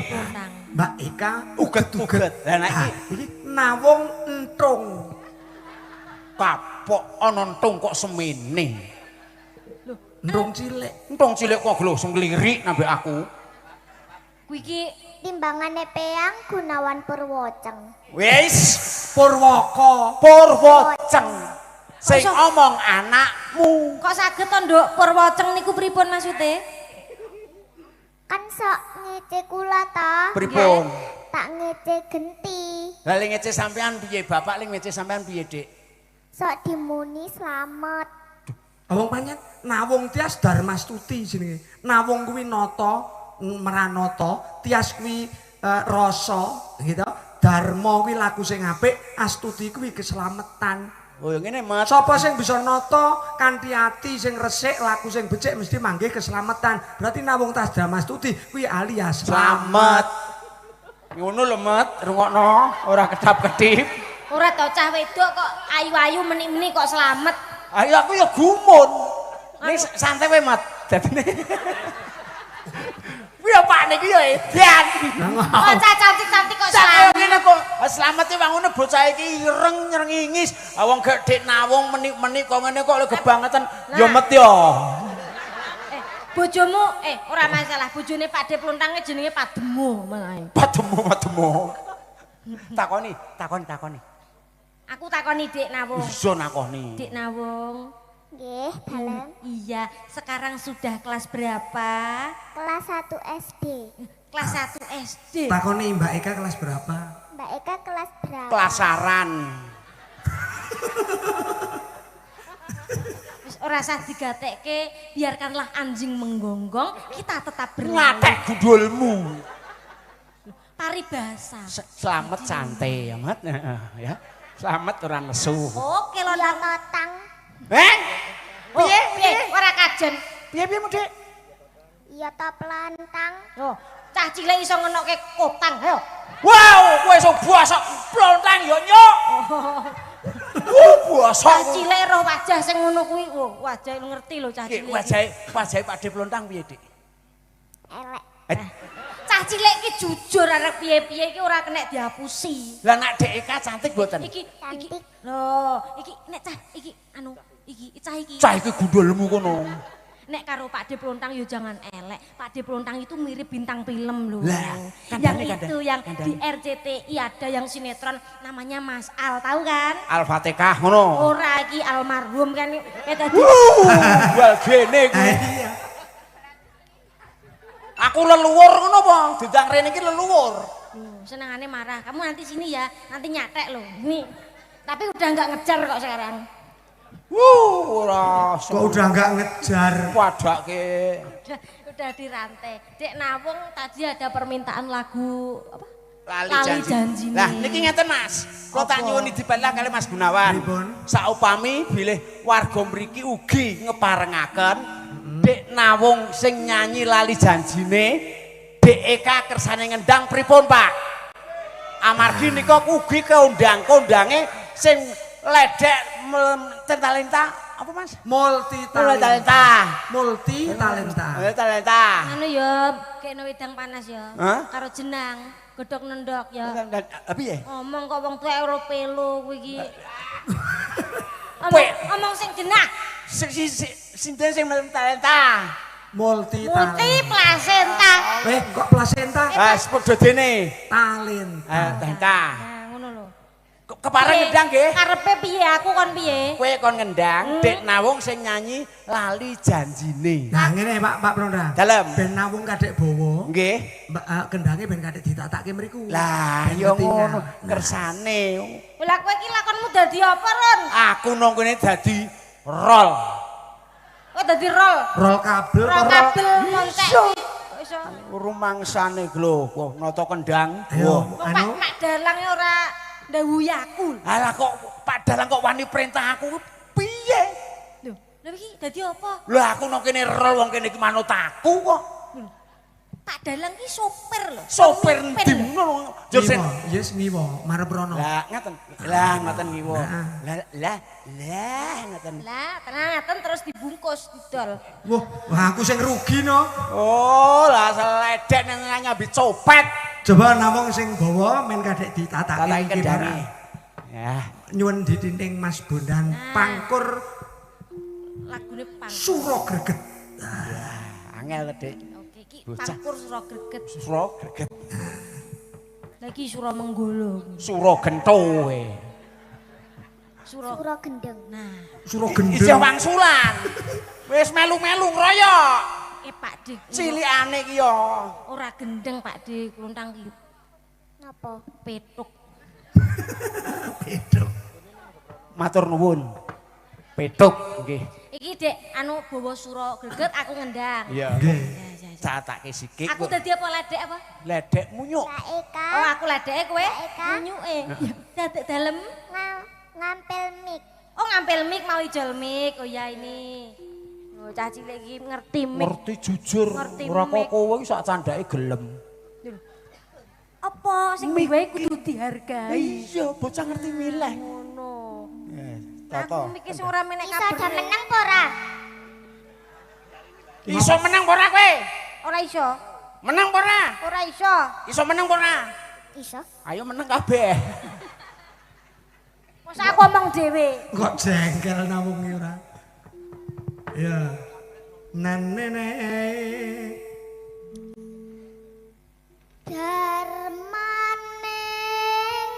Mbak Eka uget-uget. Lah nek iki Nawung entung. Kapok ana entung kok semene. Lho, entung cilik. Entung cilik kok lho sing lirik nambah aku. Kuwi iki timbangane peang Gunawan Purwoceng. Wis Purwaka, Purwoceng. Sing omong anakmu. Kok saged to, Nduk? Purwoceng niku pripun maksude? Kan sok ngece kula ta. Pripun? Tak ngece genti. Lah ling ngece sampean piye? Bapak ling ngece sampean piye, Dik? Sok dimuni slamet. Wong pancen Nawung Tias Darmastuti jenenge. Nawung kuwi nata, meranata, Tias kuwi rasa gitu. Dharma kuwi laku sing apik, astuti kuwi keslametan. Oh ya ngene, Mas. Sapa sing bisa nata kanthi ati sing resik, laku sing becik mesti manggih keslametan. Berarti Nawung tas Damastuti kuwi alias Slamet. Ngono lho, Met, rungokno, ora kedap-kedip. Ora to cah wedok kok ayu-ayu meni-meni kok slamet. Ayo aku ya gumun. Ning santai wae, Mat. Dadine. Kuwi ya Pak niki ya edan. Kok cah cantik-cantik kok Sak slamet. ngene kok slamet e wangune bocah iki ireng nyrengingis. Ah wong gedhek Nawung menik-menik kok ngene kok lho kebangetan. Ya Met ya. Bojomu ora masalah, bojone Pak De Plontange jenenge Pademo malah. Pademo, pademo. Takoni, takoni, takoni. Aku takoni Dik Nawung. Iso nakoni. Dik Nawung. Nggih, dalem. Iya, sekarang sudah kelas berapa? Kelas 1 SD. Kelas 1 SD. Takoni Mbak Eka kelas berapa? Mbak Eka kelas berapa? Kelasaran. Wis ora usah digatekke, biarkanlah anjing menggonggong, kita tetap berlalu. Ngatek gundulmu. Paribasa. Slamet santai ya, Mat. Ya. Slamet ora nesu. Oke lho, Iya totang. Eh? Oh, Piye? piye? Ora kajen. Piye piye Dik? Iya to plantang. Oh, cah cilik iso ngenokke kotang, ayo. Wow, kowe iso bosok plontang ya nyok. Bosok. Cah cilik roh wajah sing ngono kuwi. Oh, wajah ngerti lho cah Ki cilik. wajahe wajahe Pak De Plontang piye, Dik? Elek. Cah cilik iki jujur arep piye-piye iki ora kena dihapusi. Lah nek Dek Eka cantik mboten? Iki iki Cantik. lho, iki nek cah iki anu iki cah iki. Cah iki gundulmu kono. Nek karo Pak De Plontang yo jangan elek. Pak De Plontang itu mirip bintang film loh. Lah, yang kandhane, itu yang kandhane. di RCTI ada yang sinetron namanya Mas Al, tahu kan? Al-Fatihah ngono. Ora iki almarhum kan tadi. Wal gene kuwi. Iya. Aku leluhur ngono apa? Dindang rene iki leluhur. Loh, senengane marah. Kamu nanti sini ya, nanti nyatek loh. Nih. Tapi udah nggak ngejar kok sekarang. Wuh, ora. Kok udah nggak ngejar? Padake. Udah dirantai. Dek Nawung tadi ada permintaan lagu apa? Lali, Lali janji. janjine. Lah niki ngeten Mas. Kula tak nyuwun dibalah kali Mas Gunawan. Pripun? Saupami bilih warga mriki ugi ngeparengaken Dek Nawung sing nyanyi lali janjine Dek Eka kersane ngendang pripun Pak? Amargi nika ugi keundang-kondange sing ledek talenta apa Mas? Multi Talenta. Multi talenta. Multi talenta. Anu ya, kene wedang panas ya. Hah? Karo jenang, godhog nendok ya. Piye? Ngomong kok wong tuwek ora pelo kuwi iki. Pe. Omong sing genah. Sinten sing multi talenta? Multi Multi talenta. plasenta. Kok plasenta? Ah, padha dene. Talenta. Talenta. Nah, ngono lho. Kepareng ngendang nggih. Karepe piye aku kon piye? Kowe kon ngendang, Dek Nawung sing nyanyi lali janjine. Nah, ngene Pak Plontang. Dalem. Ben Nawung kadek bawa. Nggih. Mbak kendange ben kadek ditatake mriku. Lah, Ben ya ketinggal. ngono kersane. Lah kowe iki lakonmu dadi apa, Ron? Aku nang kene dadi rol. Oh, dadi rol. Rol kabel Rol kok kabel montek. Iso. Rumangsane lho, wah nata kendang. Ayo, Wah. Wong anu Pak Pak Dalang ora ndhawuhi aku. Alah kok Pak Dalang kok wani perintah aku piye? Lho, lha iki dadi apa? Lah aku nang kene rol wong kene iki manut aku kok. Pak Dalang ki sopir lho. Sopir Pemimpin endi lho. ngono. Jur sing Ngiwo, yes ngiwo, marep rono. Lah ngaten. Lah ngaten ngiwo. Nah. Lah lah lah ngaten. Lah, tenang terus dibungkus didol. Wah, wah aku sing rugi no. Oh, lah seledek nang nyambi copet. Coba namung sing bawa men kadek ditatake Tatake iki kendange. barang. Ya. Nyuwun ditinting Mas Bondan Pangkur Lagune pangkur. Suro Greget. Angel Dik. Oke, iki Bocah. pangkur sura greget. Suro greget. Lagi sura menggolo. Suro gento kowe. Sura. Suro gendeng. Nah, Suro Isih gendeng. wangsulan. Wis melu-melu ngroyok. Pak Dik. Cilikane iki yo. Ora gendeng Pak Dik, kluntang ki Napa? petuk. Pedok. Matur nuwun. Petuk nggih. Iki Dek, anu bawa sura greget aku ngendang. Iya. Nggih. Ya, ya, ya. Catake sikik. Aku dadi apa ledek apa? Ledek munyuk. Saeka. Oh, aku ledeke kowe munyuke. Dadak dalem ngampil mik. Oh, ngampil mik mau ijol mik. Oh ya ini. Oh, cah cilik iki ngerti mik. Ngerti jujur. Ora kok kowe iki sak candake gelem. Apa sing duwe kudu dihargai. Iya, bocah ngerti milih. Ngono. Toto. Aku mikir sing ora menek kabar. Iso menang apa ora? Iso menang apa ora kowe? Ora iso. Menang apa ora? Ora iso. Iso menang apa ora? Iso. Ayo menang kabeh. Masa aku omong dhewe. Kok jengkel nawung iki ora? Ya. Nanene Darmaning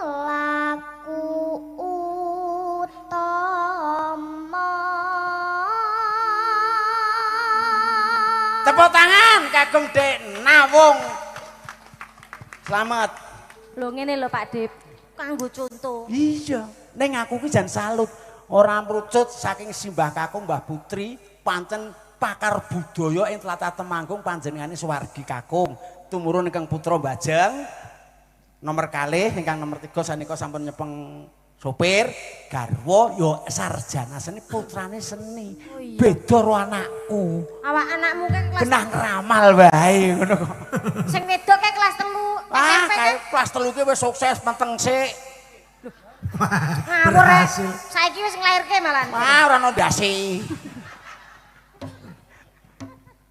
laku utama. Tepuk tangan kagem Dek Nawung. Selamat. Lho ngene lho Pak Dip, kanggo contoh. Iya, ning aku ki jan salut. Ora mrucut saking simbah kakung Mbah Putri pancen pakar budaya ing tlatah Temanggung panjenengane suwargi kakung. Tumurun ingkang putra Mbajeng nomor kalih ingkang nomor 3 sanika sampun nyepeng sopir garwa ya sarjana seni putrane seni. Oh iya. Beda karo anakku. Awak anakmu kan kelas genah ngramal wae ngono kok. Sing wedok kae kelas 3. Ah, kae kelas 3 ki wis sukses meteng sik. Ngawur rek. Saiki wis nglairke malan. Ah, ora ono ndase.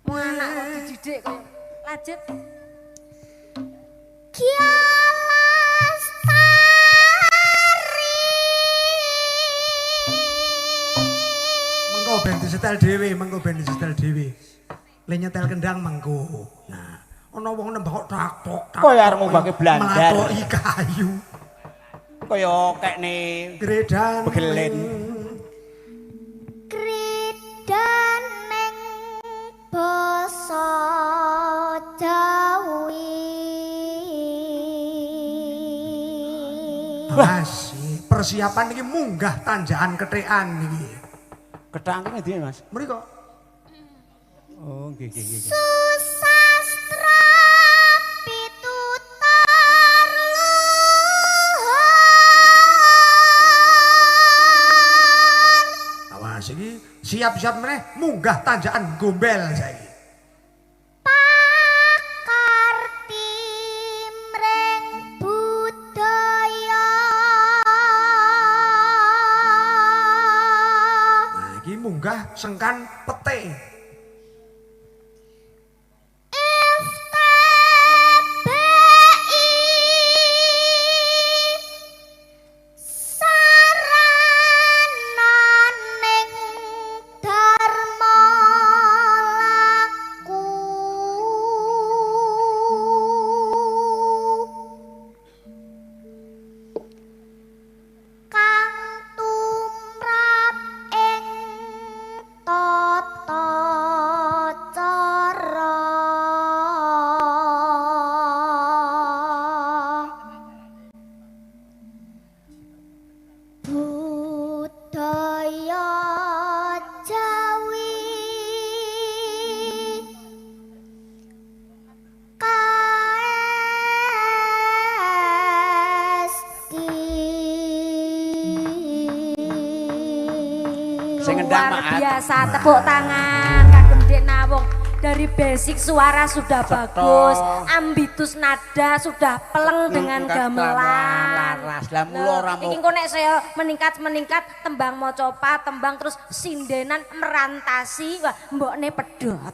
Wong anak kok dididik kaya lanjut. Kialastari. Mengko ben disetel dhewe, mengko ben disetel dhewe. Le nyetel kendang mengko. Nah, ana wong nembak kok tak tok tak. Kaya arep ngumbake blandar. Mlatoki kayu. Kaya kekne Gredan begelen. Gredaning basa Jawi. Mas, persiapan iki munggah tanjakan kethekan iki. Kethekane ngendi, Mas? Mriko. Oh, nggih nggih nggih. Susastra pitutur luhur. Awas iki siap-siap meneh munggah tanjakan gombel saiki. Pakarti mring budaya. Nah, iki munggah sengkan pete. FTBI sarananing dharma laku. Kang tumrap ing tata cara. Budaya Jawi kaesti. Sing ngendang Luar Maat. biasa, tepuk tangan kagem Dek Nawung. Dari basic suara sudah bagus, ambitus nada sudah peleng dengan gamelan. Laras lah mula ora Iki engko nek saya meningkat-meningkat tembang macopa, tembang terus sindenan merantasi, wah mbokne pedhot.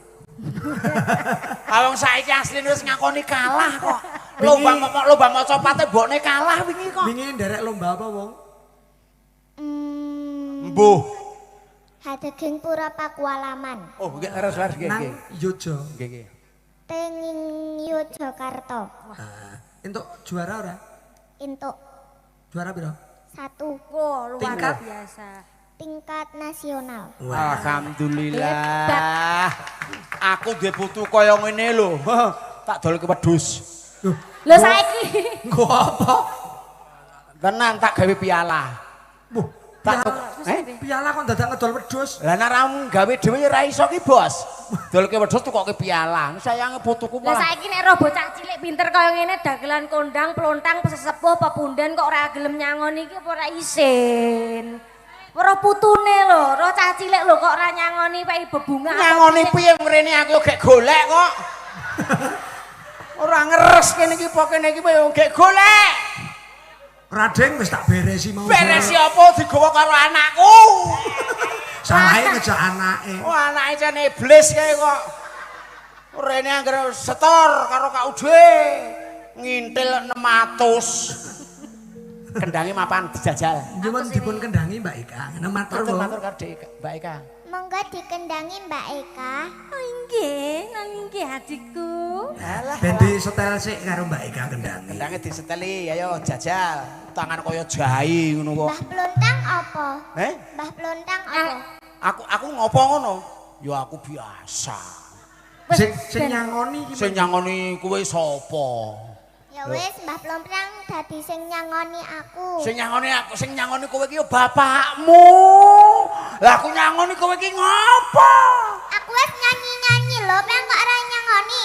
Wong saiki asline wis ngakoni kalah kok. Lomba lomba macopate mbokne kalah wingi kok. Wingi nderek lomba apa, wong? Mbuh. Hadeging Pura Pakualaman Oh, nggih leres leres nggih Nang nggih. Yogya. Nggih nggih. tenging Yogyakarta. Nah, entuk juara ora? Entuk Juara piro? 1 Wah, luar Tingkat. biasa. tingkat nasional. Alhamdulillah. Aku duwe putu kaya ngene lho. Tak dolke wedhus. Loh, Lho saiki nggo apa? Tenan tak gawe piala. Wah, Tak piala, eh? piala kok dadak ngedol wedhus. Lah nek ra gawe dhewe ya ra iso ki, Bos. Dolke wedhus tukoke piala. Sayange putuku Lah malah. saiki nek roh bocah cilik pinter kaya ngene dagelan kondang, plontang, sesepuh, pepunden kok ora gelem nyangoni iki apa ora isin. Roh putune lho, roh cah cilik lho kok ora nyangoni peki bebungah. Nyangoni piye mrene aku gek golek kok. Ora ngeres kene iki apa kene iki yo gek golek. Radeng wis tak beresi mau. Beresi apa digawa karo anakku. Salahe ngejak anake. Oh anake jan iblis kae kok. Rene anggere setor karo Kak Ude. Ngintil 600. Kendange mapan dijajal. Nyuwun dipun kendangi Mbak Eka. Ngene matur Matur matur karo Dik Mbak Eka. Monggo dikendangi Mbak Eka. Oh nggih, nggih adikku. Alah. Ben disetel sik karo Mbak Eka kendangi. Kendange diseteli, ayo jajal. Tangan kaya jahe ngono kok. Mbah Plontang apa? Eh? Mbah Plontang apa? Aku ngopo ngono? Ya aku biasa. Sing nyangoni iki. Sing nyangoni kowe sapa? Ya wis, Mbah Plontang dadi sing nyangoni aku. Sing nyangoni aku, sing nyangoni kowe iki ya bapakmu. Lah aku nyangoni kowe iki ngopo? Aku wis nyanyi-nyanyi lho, peng kok ora nyangoni.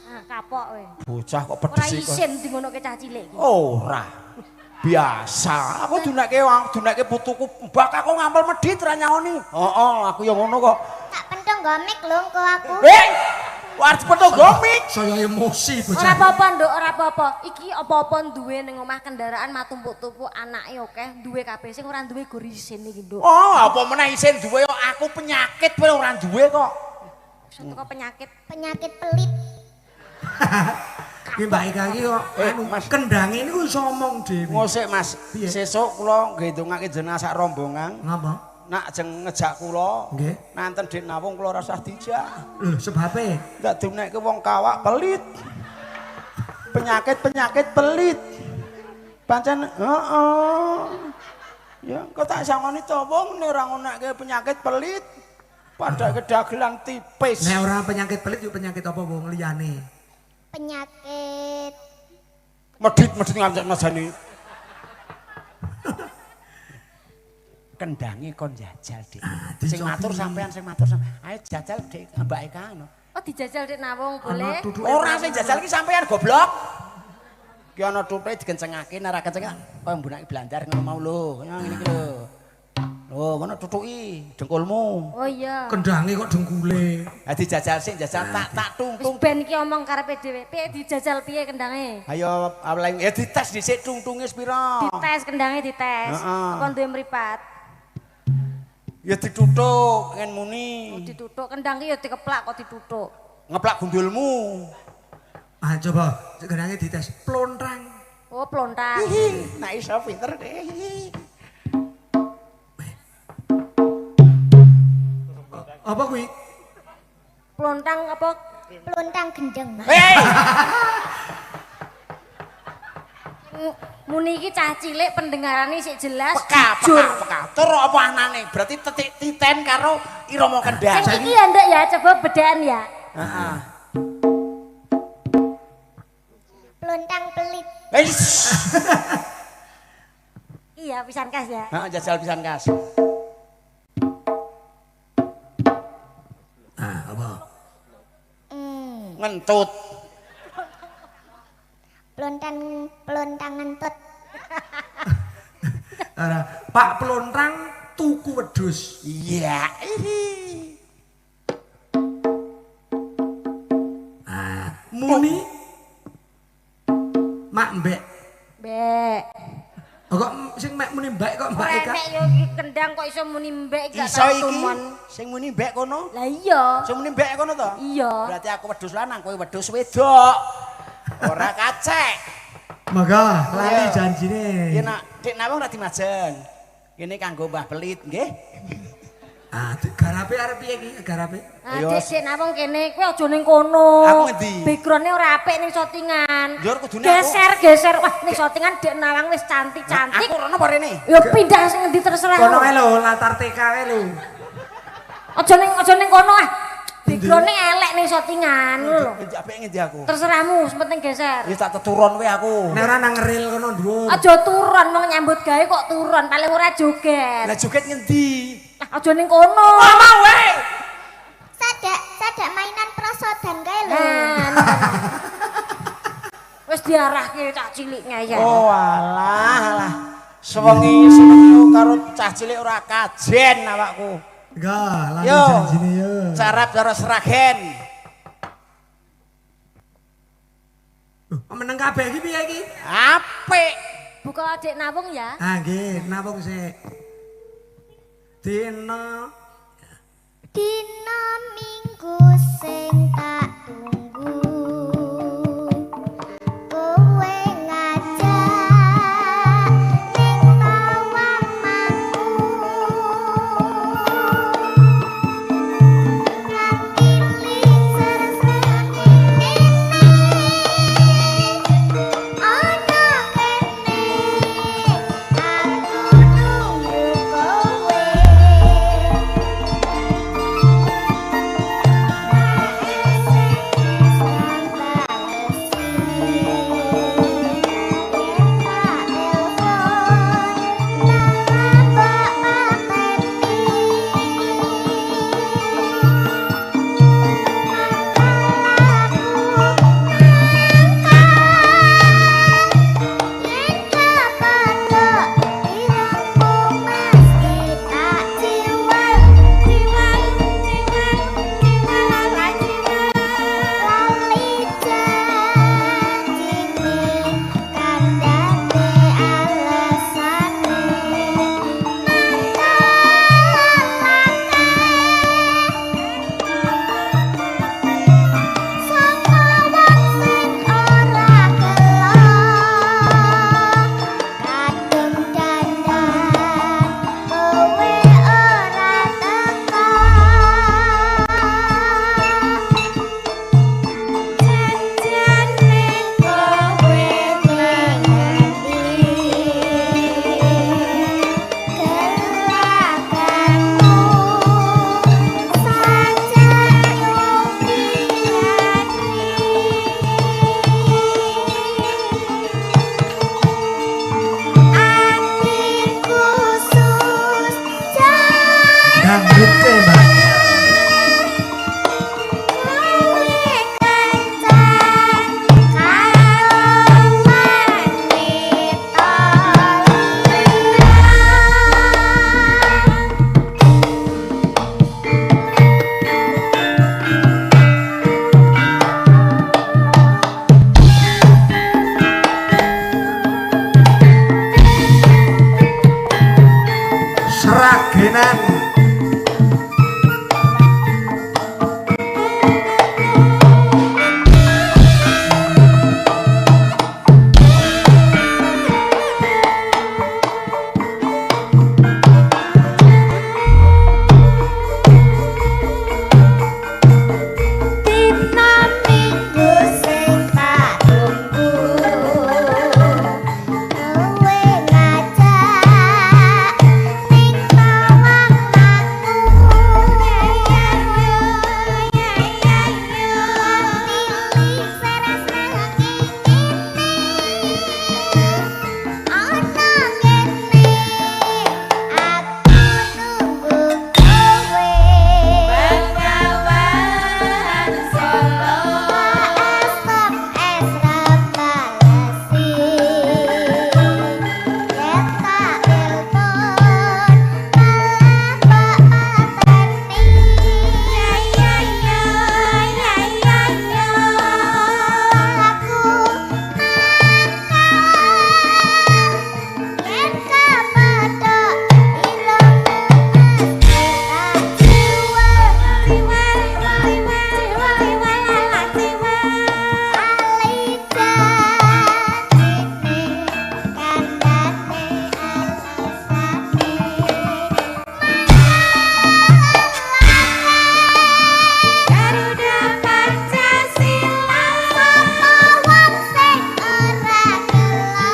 Ah, kapok kowe. Bocah kok pedes Ora iki. isin dingonoke cah cilik iki. Ora. Biasa. Aku dunake putuku, mbak aku ngampel medhit ora nyangoni. Heeh, aku ya ngono kok. Tak pentung gomik lho engko aku. Hei! Arep pentung gomik. Saya emosi bocah. Ora apa-apa, Nduk, ora apa-apa. Iki apa-apa duwe ning omah kendaraan matumpuk-tumpuk anake akeh, duwe kabeh sing ora duwe gor isin iki, Nduk. Oh, apa meneh isin duwe kok aku penyakit kowe ora duwe kok. Satu kok penyakit. Penyakit pelit. Ki Mbak Eka iki kok anu Mas. Kendange niku iso omong dhewe. Ngosik Mas, Piye? sesuk kula nggih ndongake jenengan sak rombongan. Ngapa? Nak jeng ngejak kula, nggih. Nanten Dik Nawung kula ora usah dijak. Lho, sebabe? Ndak diunekke wong kawak pelit. Penyakit-penyakit pelit. Pancen heeh. Ya, kok tak sangoni to wong nek ora ngonekke penyakit pelit. Padha kedagelan tipis. Nek ora penyakit pelit yo penyakit apa wong liyane? Penyakit medhit-medhit ngantek majane. Kendange kon jajal, Dik. Sing matur sampean, sing matur sampean. Ayo jajal, Dik, Mbak Eka ngono. Oh, dijajal Dik Nawung boleh? Ora sing jajal iki sampean goblok. Ki ana tutuke dikencengake, nek ora kenceng kaya mbunake blandar ngono mau lho. Kaya ngene iki lho. Lho, ngono tutuki dengkulmu. Oh iya. Kendange kok dengkule. Ha dijajal sing jajal tak tungtung. Wis ben iki omong karepe dhewe. Piye dijajal piye kendange? Ayo awalane ya dites dhisik tungtunge sepira. Dites kendange dites. Apa duwe mripat? Ya ditutuk ngen muni. Oh, ditutuk kendang ki ya dikeplak kok ditutuk. Ngeplak gundulmu. Ah coba kendange dites plontrang. Oh, plontrang. Nek iso pinter deh. Apa kuwi? Plontang apa? Plontang gendeng. Hei. Muni iki cah cilik pendengarane sik jelas. Peka, peka, peka. Tur apa anane? Berarti tetik titen karo irama kendang. Sing iki ya Nduk ya, coba bedaan ya. Heeh. Plontang pelit. Wis. Iya, pisan kas ya. Heeh, jajal pisan kas. Ah, apa? Ngentut. Plontang plontang ngentut. Ora, Pak Plontang tuku wedhus. Iya. Ah, muni mak mbek. Mbek. Oh, kok sing mek muni mbek kok Mbak Eka? Ora enek yo iki kendang kok iso muni mbek gak iso iki. Sing muni mbek kono? Lah iya. Sing muni mbek kono to? Iya. Berarti aku wedhus lanang, kowe wedhus wedok. Ora kacek. Monggo, lali janjine. Iya nak, Dik Nawang ora dimajeng. Kene kanggo Mbah Pelit, nggih. Ah, garape arep piye iki garape? Ah, Dik Nawang kene, kowe aja ning kono. Aku ngendi? Background-e ora apik ning syutingan. Yo kudune aku. Geser-geser. Wah, ning syutingan Dik Nawang wis cantik-cantik. Aku rono apa rene? Ya pindah sing ngendi terserah. Kono wae lho, latar TK wae lho. Aja ning kono ah. Background-e elek ning syutingan ngono lho. Ngendi apik ngendi aku? Terserahmu, sing penting geser. Ya tak teturon wae aku. Nek ora nang rel kono dhuwur. Aja turun wong nyambut gawe kok turun, paling ora joget. Lah joget ngendi? Lah aja ning kono. Ora mau wae. Sadak lho. Wis diarahke cah cilik ngeyel. Oh alah alah. Sewengi sewengi karo cah cilik ora kajen awakku. Enggak, lali janjine yo. Carap cara Sragen. Loh, meneng kabeh iki piye iki? Apik. Buka Adik Nawung ya. Ah nggih, Nawung sik. Dina Dina Minggu sing tak tunggu, kowe ngajak ning tawang mangku, nganti liser srengenge ana kene, aku nunggu kowe. Dangdutke, Mbak. Sragenan. Dina Minggu sing tak tunggu, kowe ngajak ning tawang mangku, ana kene, aku nunggu kowe. Bengawan Solo. Asem esra balesi, yen tak telepon malah mbok pateni. Aku mangkal yen kepethuk irungmu mesti tak jiwal. Ali janjine kandhane alasane. Garuda Pancasila. Sapa wong sing ora gelo,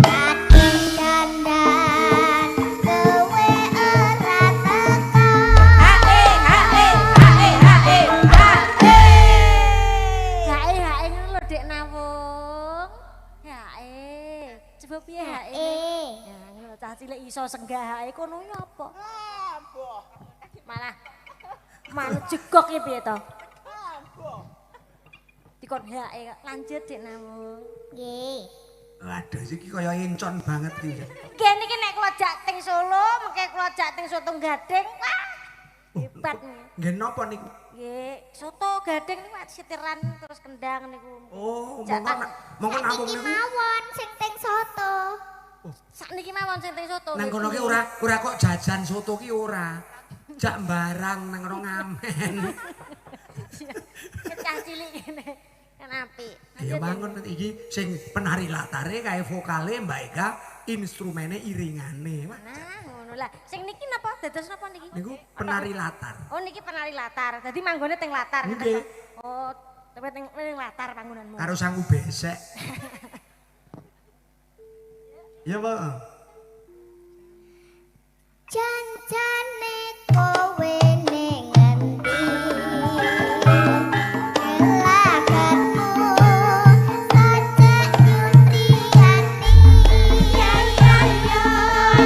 kadung dandan kowe ora teka. Hae hae hae hae hae. Hae hae ngono lho Dek Nawung. Hae. Coba piye hae? Ya ngono lho cah cilik iso senggah hae kono nyapa? Malah manut jegok iki piye to? Dikon hake lanjut Dik Namung. Nggih. Waduh iki kaya encon banget iki. Nggih niki nek kula jak teng Solo, mengke kula jak teng Soto Gading. Wah. Hebat. Nggih napa niku? Nggih, soto gading niku sitiran terus kendang niku. Oh, monggo nampung niku. Mawon sing teng soto. Sakniki mawon sing teng soto. Nang kono ki ora kok jajan soto ki ora. Jak barang nang kono ngamen. Cah cilik ngene. Kan apik. Ya mangun iki sing penari latare kae vokale Mbak Eka, instrumene iringane. Wah. Nah, ngono lah. Sing niki napa? Dados napa niki? Niku penari latar. Oh, niki penari latar. Dadi manggone teng latar. Nggih. Oh, tapi teng latar panggonanmu. Karo sangu besek. Ya, Pak. Janjane kowe ning ngendi? Lelakanmu sajak nyutriani. Ya ya ya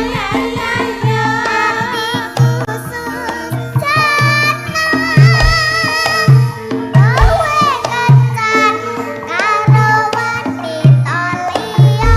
ya ya ya. Atiku susana. Kowe kencan karo wanita liya.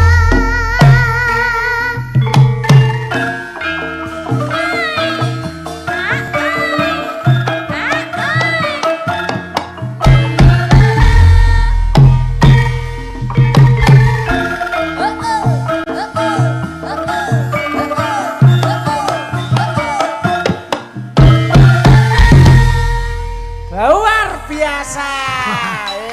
Luar biasa.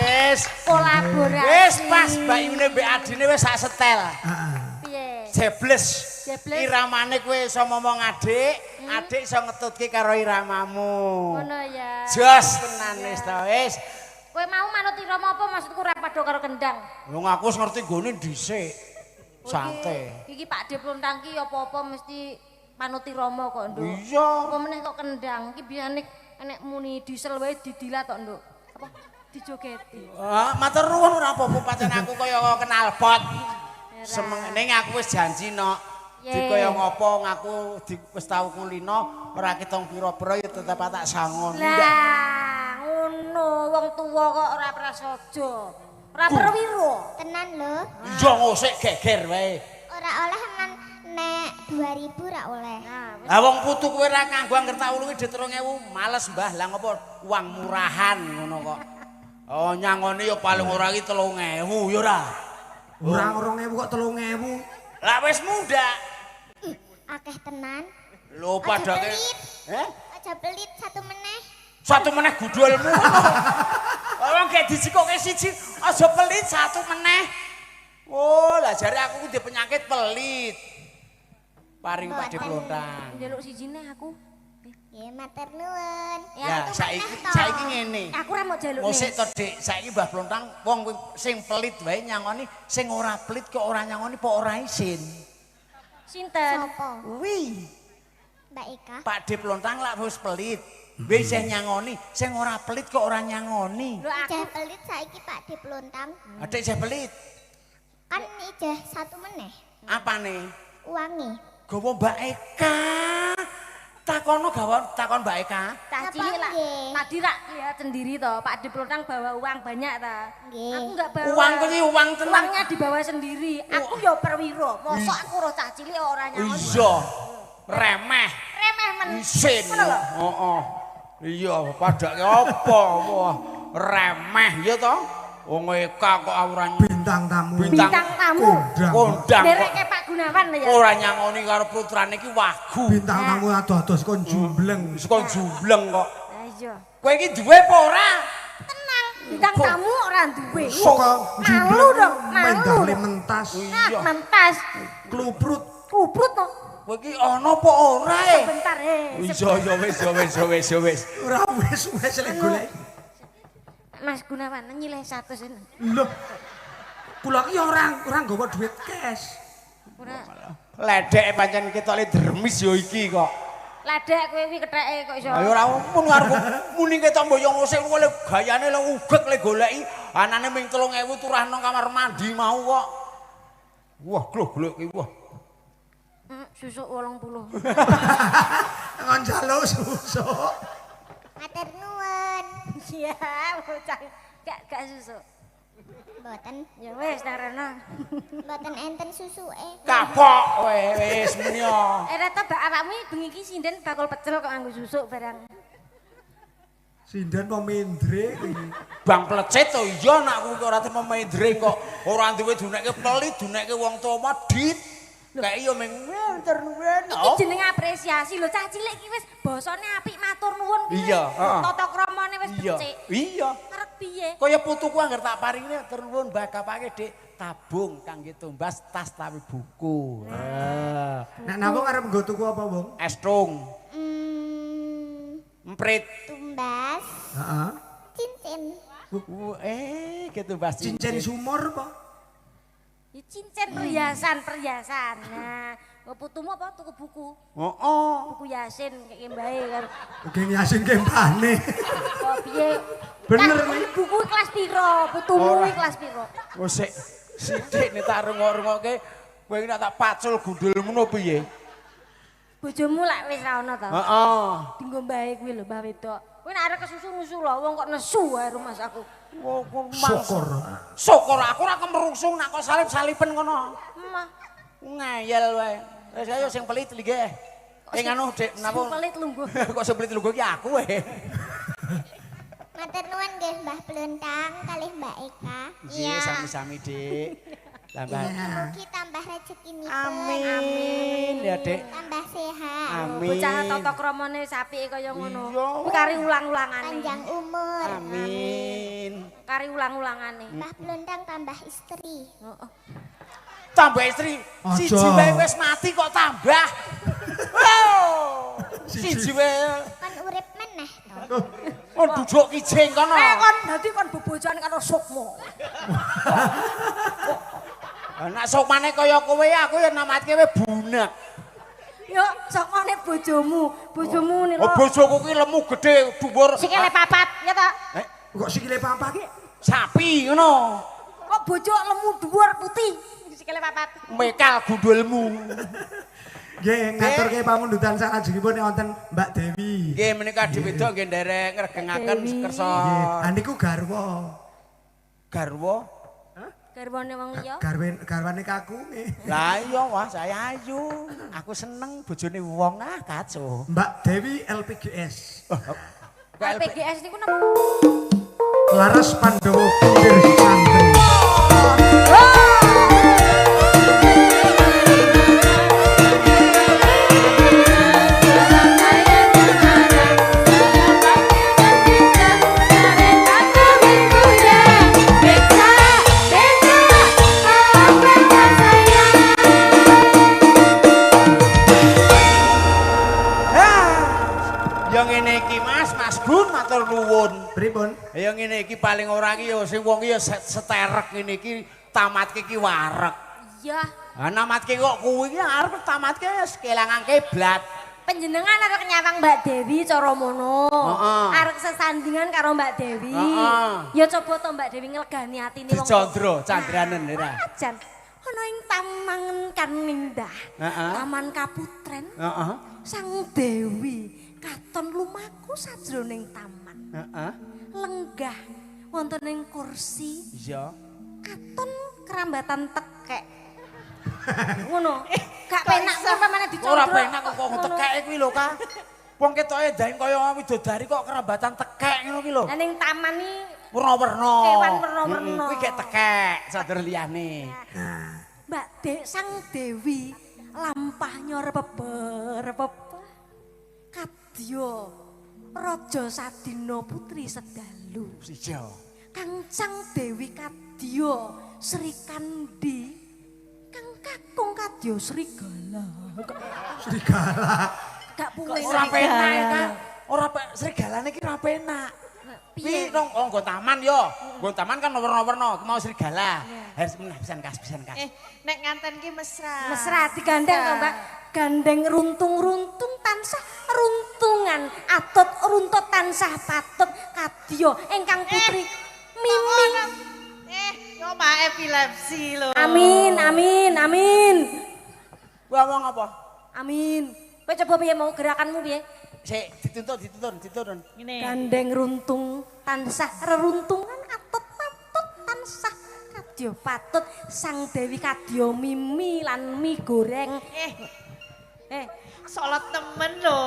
Wis Kolaborasi. Wis pas Mbak Yune mbek adine wis sak setel. Heeh. Piye? Jebles. Jebles. Iramane kowe iso ngomong adik, adik iso ngetutke karo iramamu. Ngono ya. Jos tenan wis ta wis. Kowe mau manut irama apa maksudku ora padha karo kendang? Wong aku wis ngerti nggone dhisik. Santai. Iki Pak De Plontang ki apa-apa mesti manut irama kok, Nduk. Iya. Apa meneh kok kendang iki biasane enek muni diesel wae didilat tok, Nduk. Apa dijogeti. Ah, matur nuwun ora apa-apa pancen aku kaya kenal pot. Semeng ning aku wis janji nok. Dikaya ngopo ngaku wis tau kulino ora ketong pira-pira ya tetep tak sangoni. Lah, ngono wong tuwa kok ora prasaja. Ora perwira. Tenan lho. Iya ngosik geger wae. Ora oleh nan nek 2000 ora oleh. Nah, wis Lah wong putu kowe ora nganggo angger tak ulungi dhuwit 2000, males Mbah. Lah ngopo uang murahan ngono kok. Oh nyangoni ya paling ora iki 3000 ya ora. Ora 2000 kok 3000. Lah wis muda. Akeh tenan. Lho padake. Heh? Aja pelit satu meneh. Satu meneh gudulmu. Wong gek dijikoke siji, aja pelit satu meneh. Oh, lah jare aku ku ndek penyakit pelit. Paring Pak De Plontang. Njaluk sijine aku. Nggih, matur nuwun. Ya, saiki ngene. Aku ora mau jaluk. Musik to, Dik. Saiki Mbah Plontang wong sing pelit wae nyangoni, sing ora pelit kok ora nyangoni apa ora isin. Sinten? Sopo? Kuwi. Mbak Eka. Pak De Plontang lak wis pelit. Wis isih nyangoni, sing ora pelit kok ora nyangoni. Lho aku Ijeh pelit saiki Pak De Plontang. Adik isih pelit. Kan ijeh satu meneh. Apane? Uange. Gawa Mbak Eka. Takono gawa takon Mbak Eka. Cah cilik lah. Tadi rak lihat sendiri toh, Pak De Plontang bawa uang banyak ta. Nggih. Aku enggak bawa. Uang kuwi uang tenan. Uangnya dibawa sendiri. Aku yo perwira. Mosok aku roh cah cilik ora nyangoni. Iya. Remeh. Remeh men. Isin. Ngono lho. Heeh. Iya, padake apa? Wah, remeh ya toh. Wong Eka kok ora Bintang tamu. Bintang tamu. Kondang. Ndereke Pak Gunawan ya. Ora nyangoni karo putrane iki wagu. Bintang tamu adoh-adoh saka jumbleng. Saka jumbleng kok. Lah iya. Kowe iki duwe apa ora? Tenang, bintang tamu ora duwe. Saka Malu dong, malu. Mendale mentas. Nah, mentas. Kluprut. Kluprut to. Kowe iki ana apa ora e? Sebentar Iya ya wis ya wis ya wis ya wis. Ora wis wis lek golek. Mas Gunawan nyileh 100 ini. Lho. Kula ki ora nggawa duit cash. Ora. Ledeke pancen ketoke dermis yo iki kok. Ledek kowe kuwi ketheke kok iso. Ayo ora mun arep muni ketok mboyong osik kok le gayane le ugek le goleki anane ming 3000 turah nang kamar mandi mau kok. Wah, glok-glok iki wah. Susuk 80. Ngon njaluk susuk. Matur nuwun. Iya, bocah. Gak susuk. Mboten. Ya wis nang rena. Mboten enten susuke. Kapok kowe wis muni yo. Eh rata bak awakmu bengi iki sinden bakul pecel kok nganggo susuk barang. Sinden apa mendre kuwi? Bang plecet to iya nak kuwi ora terima mendre kok. Ora duwe dunekke pelit, dunekke wong tuwa medhit. Kayak yo meng ternuwun. Iki jenenge apresiasi lho cah cilik iki wis basane apik matur nuwun kuwi. Iya, heeh. Tata kramane wis becik. Iya. Karep piye? Kaya putuku angger tak paringine ternuwun Mbah kapake Dik, tabung kangge tumbas tas tawi buku. Heeh. Nek nabung arep nggo tuku apa, Wong? Estung. Emprit. Tumbas. Heeh. Cincin. Gitu tumbas cincin sumur apa? Ya cincin perhiasan. Nah, putumu apa tuku buku? Heeh. Buku Yasin kayak mbae karo. Oke Yasin ke mbane. Kok piye? Bener kuwi. Buku kelas piro? Putumu kuwi kelas piro? Oh sik sithik nek tak rungok-rungokke kowe iki nek tak pacul gundulmu no piye? Bojomu lak wis ra ono to? Heeh. Dinggo mbae kuwi lho, Mbah wedok. Kowe nek arep kesusu nusu lho, wong kok nesu wae rumah aku. Syukur. Syukur aku ora kemerungsung nak kok salib-salipen kono. Emah. Ngeyel wae. Wis ayo sing pelit linggih. Sing anu Dik menapa? Sing pelit lungguh. Kok sing pelit lungguh iki aku wae. Matur nuwun nggih Mbah Pluntang kalih Mbak Eka. Nggih, sami-sami Dik. Tambah mugi tambah rezekinipun. Amin ya Dik. Tambah sehat. Amin. Bocah tata kramane sapike kaya ngono. Kuwi kari ulang-ulangane. Panjang umur. Amin. Kari ulang-ulangane. Mbah Pluntang tambah istri. Heeh. Tambah istri. Siji wae wis mati kok tambah. Wow. Siji wae. Kon urip meneh to. Kon duduk kijing kono. Eh kon dadi kon bebojoan karo Sukma. Nek sukmane kaya kowe aku ya namatke kowe bunek. Yo sukmane bojomu, bojomu nira. Oh bojoku ki lemu gedhe dhuwur. Sikile papat ya ta? Kok sikile papat? Sapi ngono. Kok bojo lemu dhuwur putih sikile papat. Mekal gundulmu. Nggih, ngaturke pamundutan salajengipun wonten Mbak Dewi. Nggih, menika adhi wedok nggih nderek ngregengaken kersa. Nggih, niku garwa. Garwa? Garwane wong liya? Garwane kakunge. Lah iya wah saya ayu. Aku seneng bojone wong ah kacau. Mbak Dewi LPGS. LPGS niku napa? Laras Pandowo Pinggir Santri. Pripun? Ya ngene iki paling ora iki ya sing wong iki ya seterek ngene iki tamatke iki wareg. Iya. Ha namatke kok kuwi iki arep tamatke wis kelangan kiblat. Panjenengan arep nyawang Mbak Dewi cara mono. Arep sesandingan karo Mbak Dewi. Ya coba to Mbak Dewi nglegani atine wong. Dicandra, candranen ora. Jan. Ana ing taman kan indah. Taman Kaputren. Heeh. Sang Dewi katon lumaku sajroning taman. Heeh. Lenggah wonten ing kursi. Iya. Katon kerambatan tekek. Ngono. Gak penak umpamane dicondro. Ora penak kok tekeke kuwi lho, Kak. Wong ketoke ndang kaya widodari kok kerambatan tekek ngono kuwi lho. Lah ning taman iki werna-werna. Kewan werna-werna. Kuwi gek tekek sadur liyane. Nah. Mbak Dek Sang Dewi lampah nyorep-repep. Kadya Raja Sadina Putri Sedalu. Iya. Kang Sang Dewi kadya Sri Kandi. Kang kakung kadya Srigala. Srigala. Gak puwe. Ora penak, Kak. Ora srigalane iki ora penak. Piye nang nggo taman yo. Nggo taman kan werna-werna, mau srigala. Harus meneh pisan kas pisan kas. Nek nganten ki mesra. Mesra digandeng to, Mbak. Gandeng runtung-runtung tansah runtungan, atut runtut tansah patut kadya ingkang putri Miming. Yo mak epilepsi lho. Amin, amin, amin. Kowe ngomong apa? Amin. Kowe coba piye mau gerakanmu piye? Sik dituntun. Ngene. Gandeng runtung tansah reruntungan atut Kadya patut Sang Dewi kadya mimi lan mie goreng. Solot temen lho.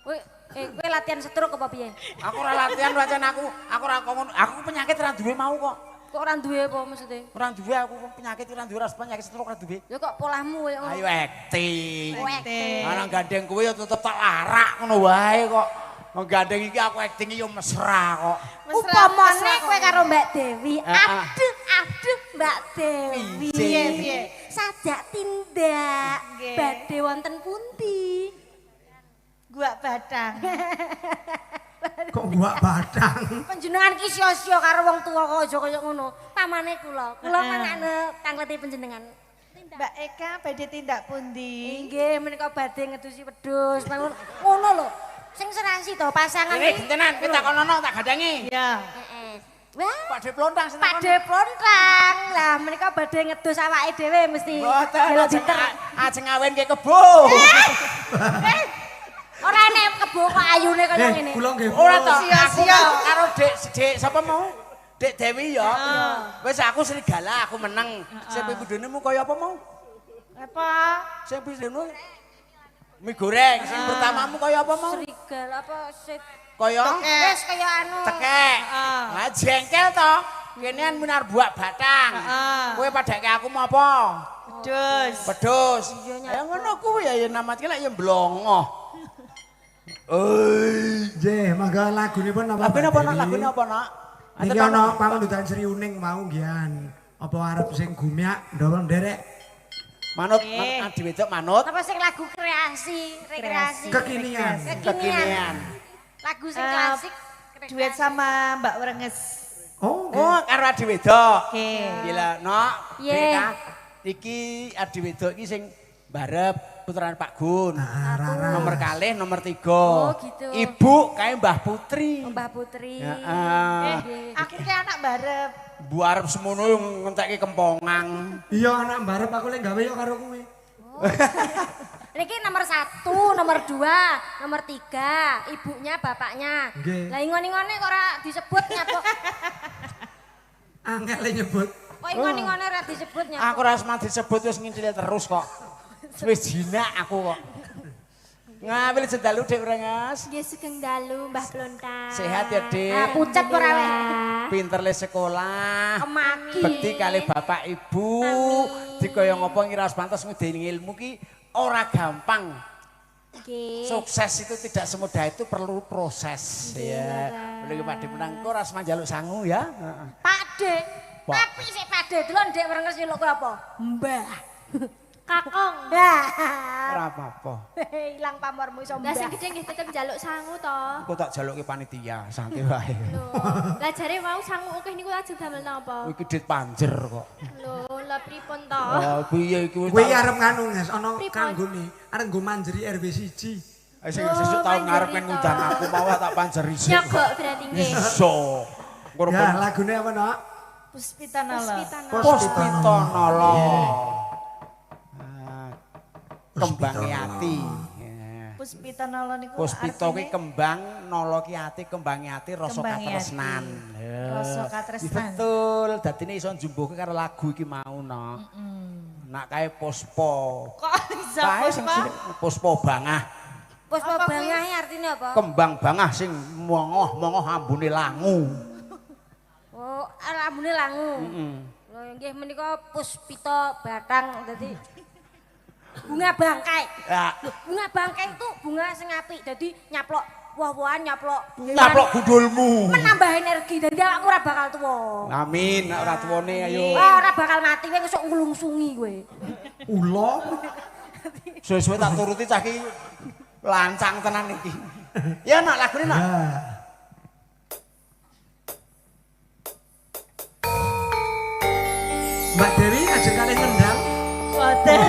Kowe kowe latihan stroke apa piye? Aku ora latihan pancen aku ora ngono. Aku penyakit ora duwe mau kok. Kok ora duwe apa maksudnya? Ora duwe aku penyakit ora duwe ora penyakit stroke ora duwe. Ya kok polahmu koyo ngono. Ayo acting. Oh, acting. Ana gandeng kowe ya tetep tak larak ngono wae kok. Wong gandeng iki aku acting ya mesra kok. Upamane kowe karo Mbak Dewi, aduh aduh Mbak Dewi. Piye? Sajak tindak badhe wonten pundi? Guak Batang. Kok guak Batang? Panjenengan ki sia-sia karo wong tuwa kok aja kaya ngono. Pamane kula, kula mangane tangleti panjenengan. Mbak Eka badhe tindak pundi? Nggih, menika badhe ngedusi wedhus. Ngono lho. Sing serasi to pasangan iki. Gentenan, kowe takonono tak gandangi. Iya. Heeh. Wah, Pakde Plontang sing Pakde Plontang. Lah menika badhe ngedus awake dhewe mesti. Mboten ajeng ngawenke kebo. Ora nek kebo kok ayune kaya ngene. Kula nggih. Ora to, aku karo Dik sapa mau? Dik Dewi ya. Wis aku serigala, aku meneng. Sing pidonemu kaya apa mau? Apa? Sing pidonemu mie goreng, sing pertamamu kaya apa mau? Serigala apa sik? Kaya wis kaya anu. Tekek. Lah jengkel to. Kenean minar buak batang. Kowe padake aku mau apa? Pedus. Pedus. Ya ngono kuwi ya namat ki lek ya mblongoh. Oi. Nggih, mangga lagunipun napa? Lagune apa nak? Lagune apa nak? Niki ana pamundutan Sri Uning mau ngian. Apa arep sing gumyak ndawang nderek? Manut, adi wedok manut. Apa sing lagu kreasi, rekreasi. Kekinian. Kekinian. Lagu sing klasik. Duet sama Mbak Wrenges. Oh, oh karo adi wedok. Oke. Gila, Nok. Piye? Iki adi wedok iki sing barep putrane Pak Gun. Nomor kalih, nomor 3. Oh, gitu. Ibu kae Mbah Putri. Oh, Mbah Putri. Heeh. Aku ki anak barep. Bu arep semono yo ngentekke kempongan. Iya anak barep aku lek gawe yo karo kuwi. Oh. Niki nomor 1, nomor 2, nomor 3, ibunya, bapaknya. Lah ingon-ingone kok ora disebut nyapa. Angel nyebut. Kok ingon-ingone ora disebut nyapa. Aku ora semang disebut wis ngintil terus kok. Wis jinak aku kok. Ngawil sedalu Dik Wrenges. Nggih sugeng dalu Mbah Plontang. Sehat ya Dik. Ah pucet ora weh. Pinter le sekolah. Kemaki. Bekti kali bapak ibu. Dikaya ngopo ngira pantes ngudeni ilmu ki ora gampang. Nggih. Sukses itu tidak semudah itu, perlu proses ya. Boleh Pak De menang kok ora njaluk sangu ya. Heeh. Pak De. Tapi sik Pak De delok Dik Wrenges nyeluk kowe apa? Mbah. Kakong. Ora apa-apa. Ilang pamormu iso mbah. Lah sing gedhe nggih tetep njaluk sangu to. Engko tak jalukke panitia, santai wae. Lho, lah jare mau sangu akeh niku lajeng damel napa? Iki dit panjer kok. Lho, lah pripun to? Oh, piye iki wis. Kuwi arep nganu, Nges, ana kanggone, arep nggo manjeri RW 1. Sing sesuk taun ngarep kan ngundang aku mau tak panjeri sik. Nyogok berarti nggih. Iso. Ya, lagune apa, Nak? Puspita Nala. Puspita Nala. Kembange ati. Puspita Nala niku. Puspita kuwi kembang, nala ki ati, kembange ati rasa katresnan. Rasa katresnan. Betul, dadine iso njumbuhke karo lagu iki mau no. Nak kae Puspa. Kok iso Puspa? Puspa bangah. Puspa bangah artine apa? Kembang bangah sing mongoh-mongoh ambune langu. Oh, ambune langu. Heeh. Lho nggih menika Puspita Batang dadi bunga bangkai. Loh, bunga bangkai itu bunga sing apik. Dadi nyaplok woh-wohan, nyaplok nyaplok gundulmu. Menambah energi. Dadi awakmu ora bakal tuwa. Amin, nek ora tuwane ayo. Wah, ora bakal mati kowe esuk nglungsungi kowe. Ula. Suwe-suwe tak turuti cah iki lancang tenan iki. Ya nak lagune nak. Mbak Dewi ajeng kalih nendang. Boten.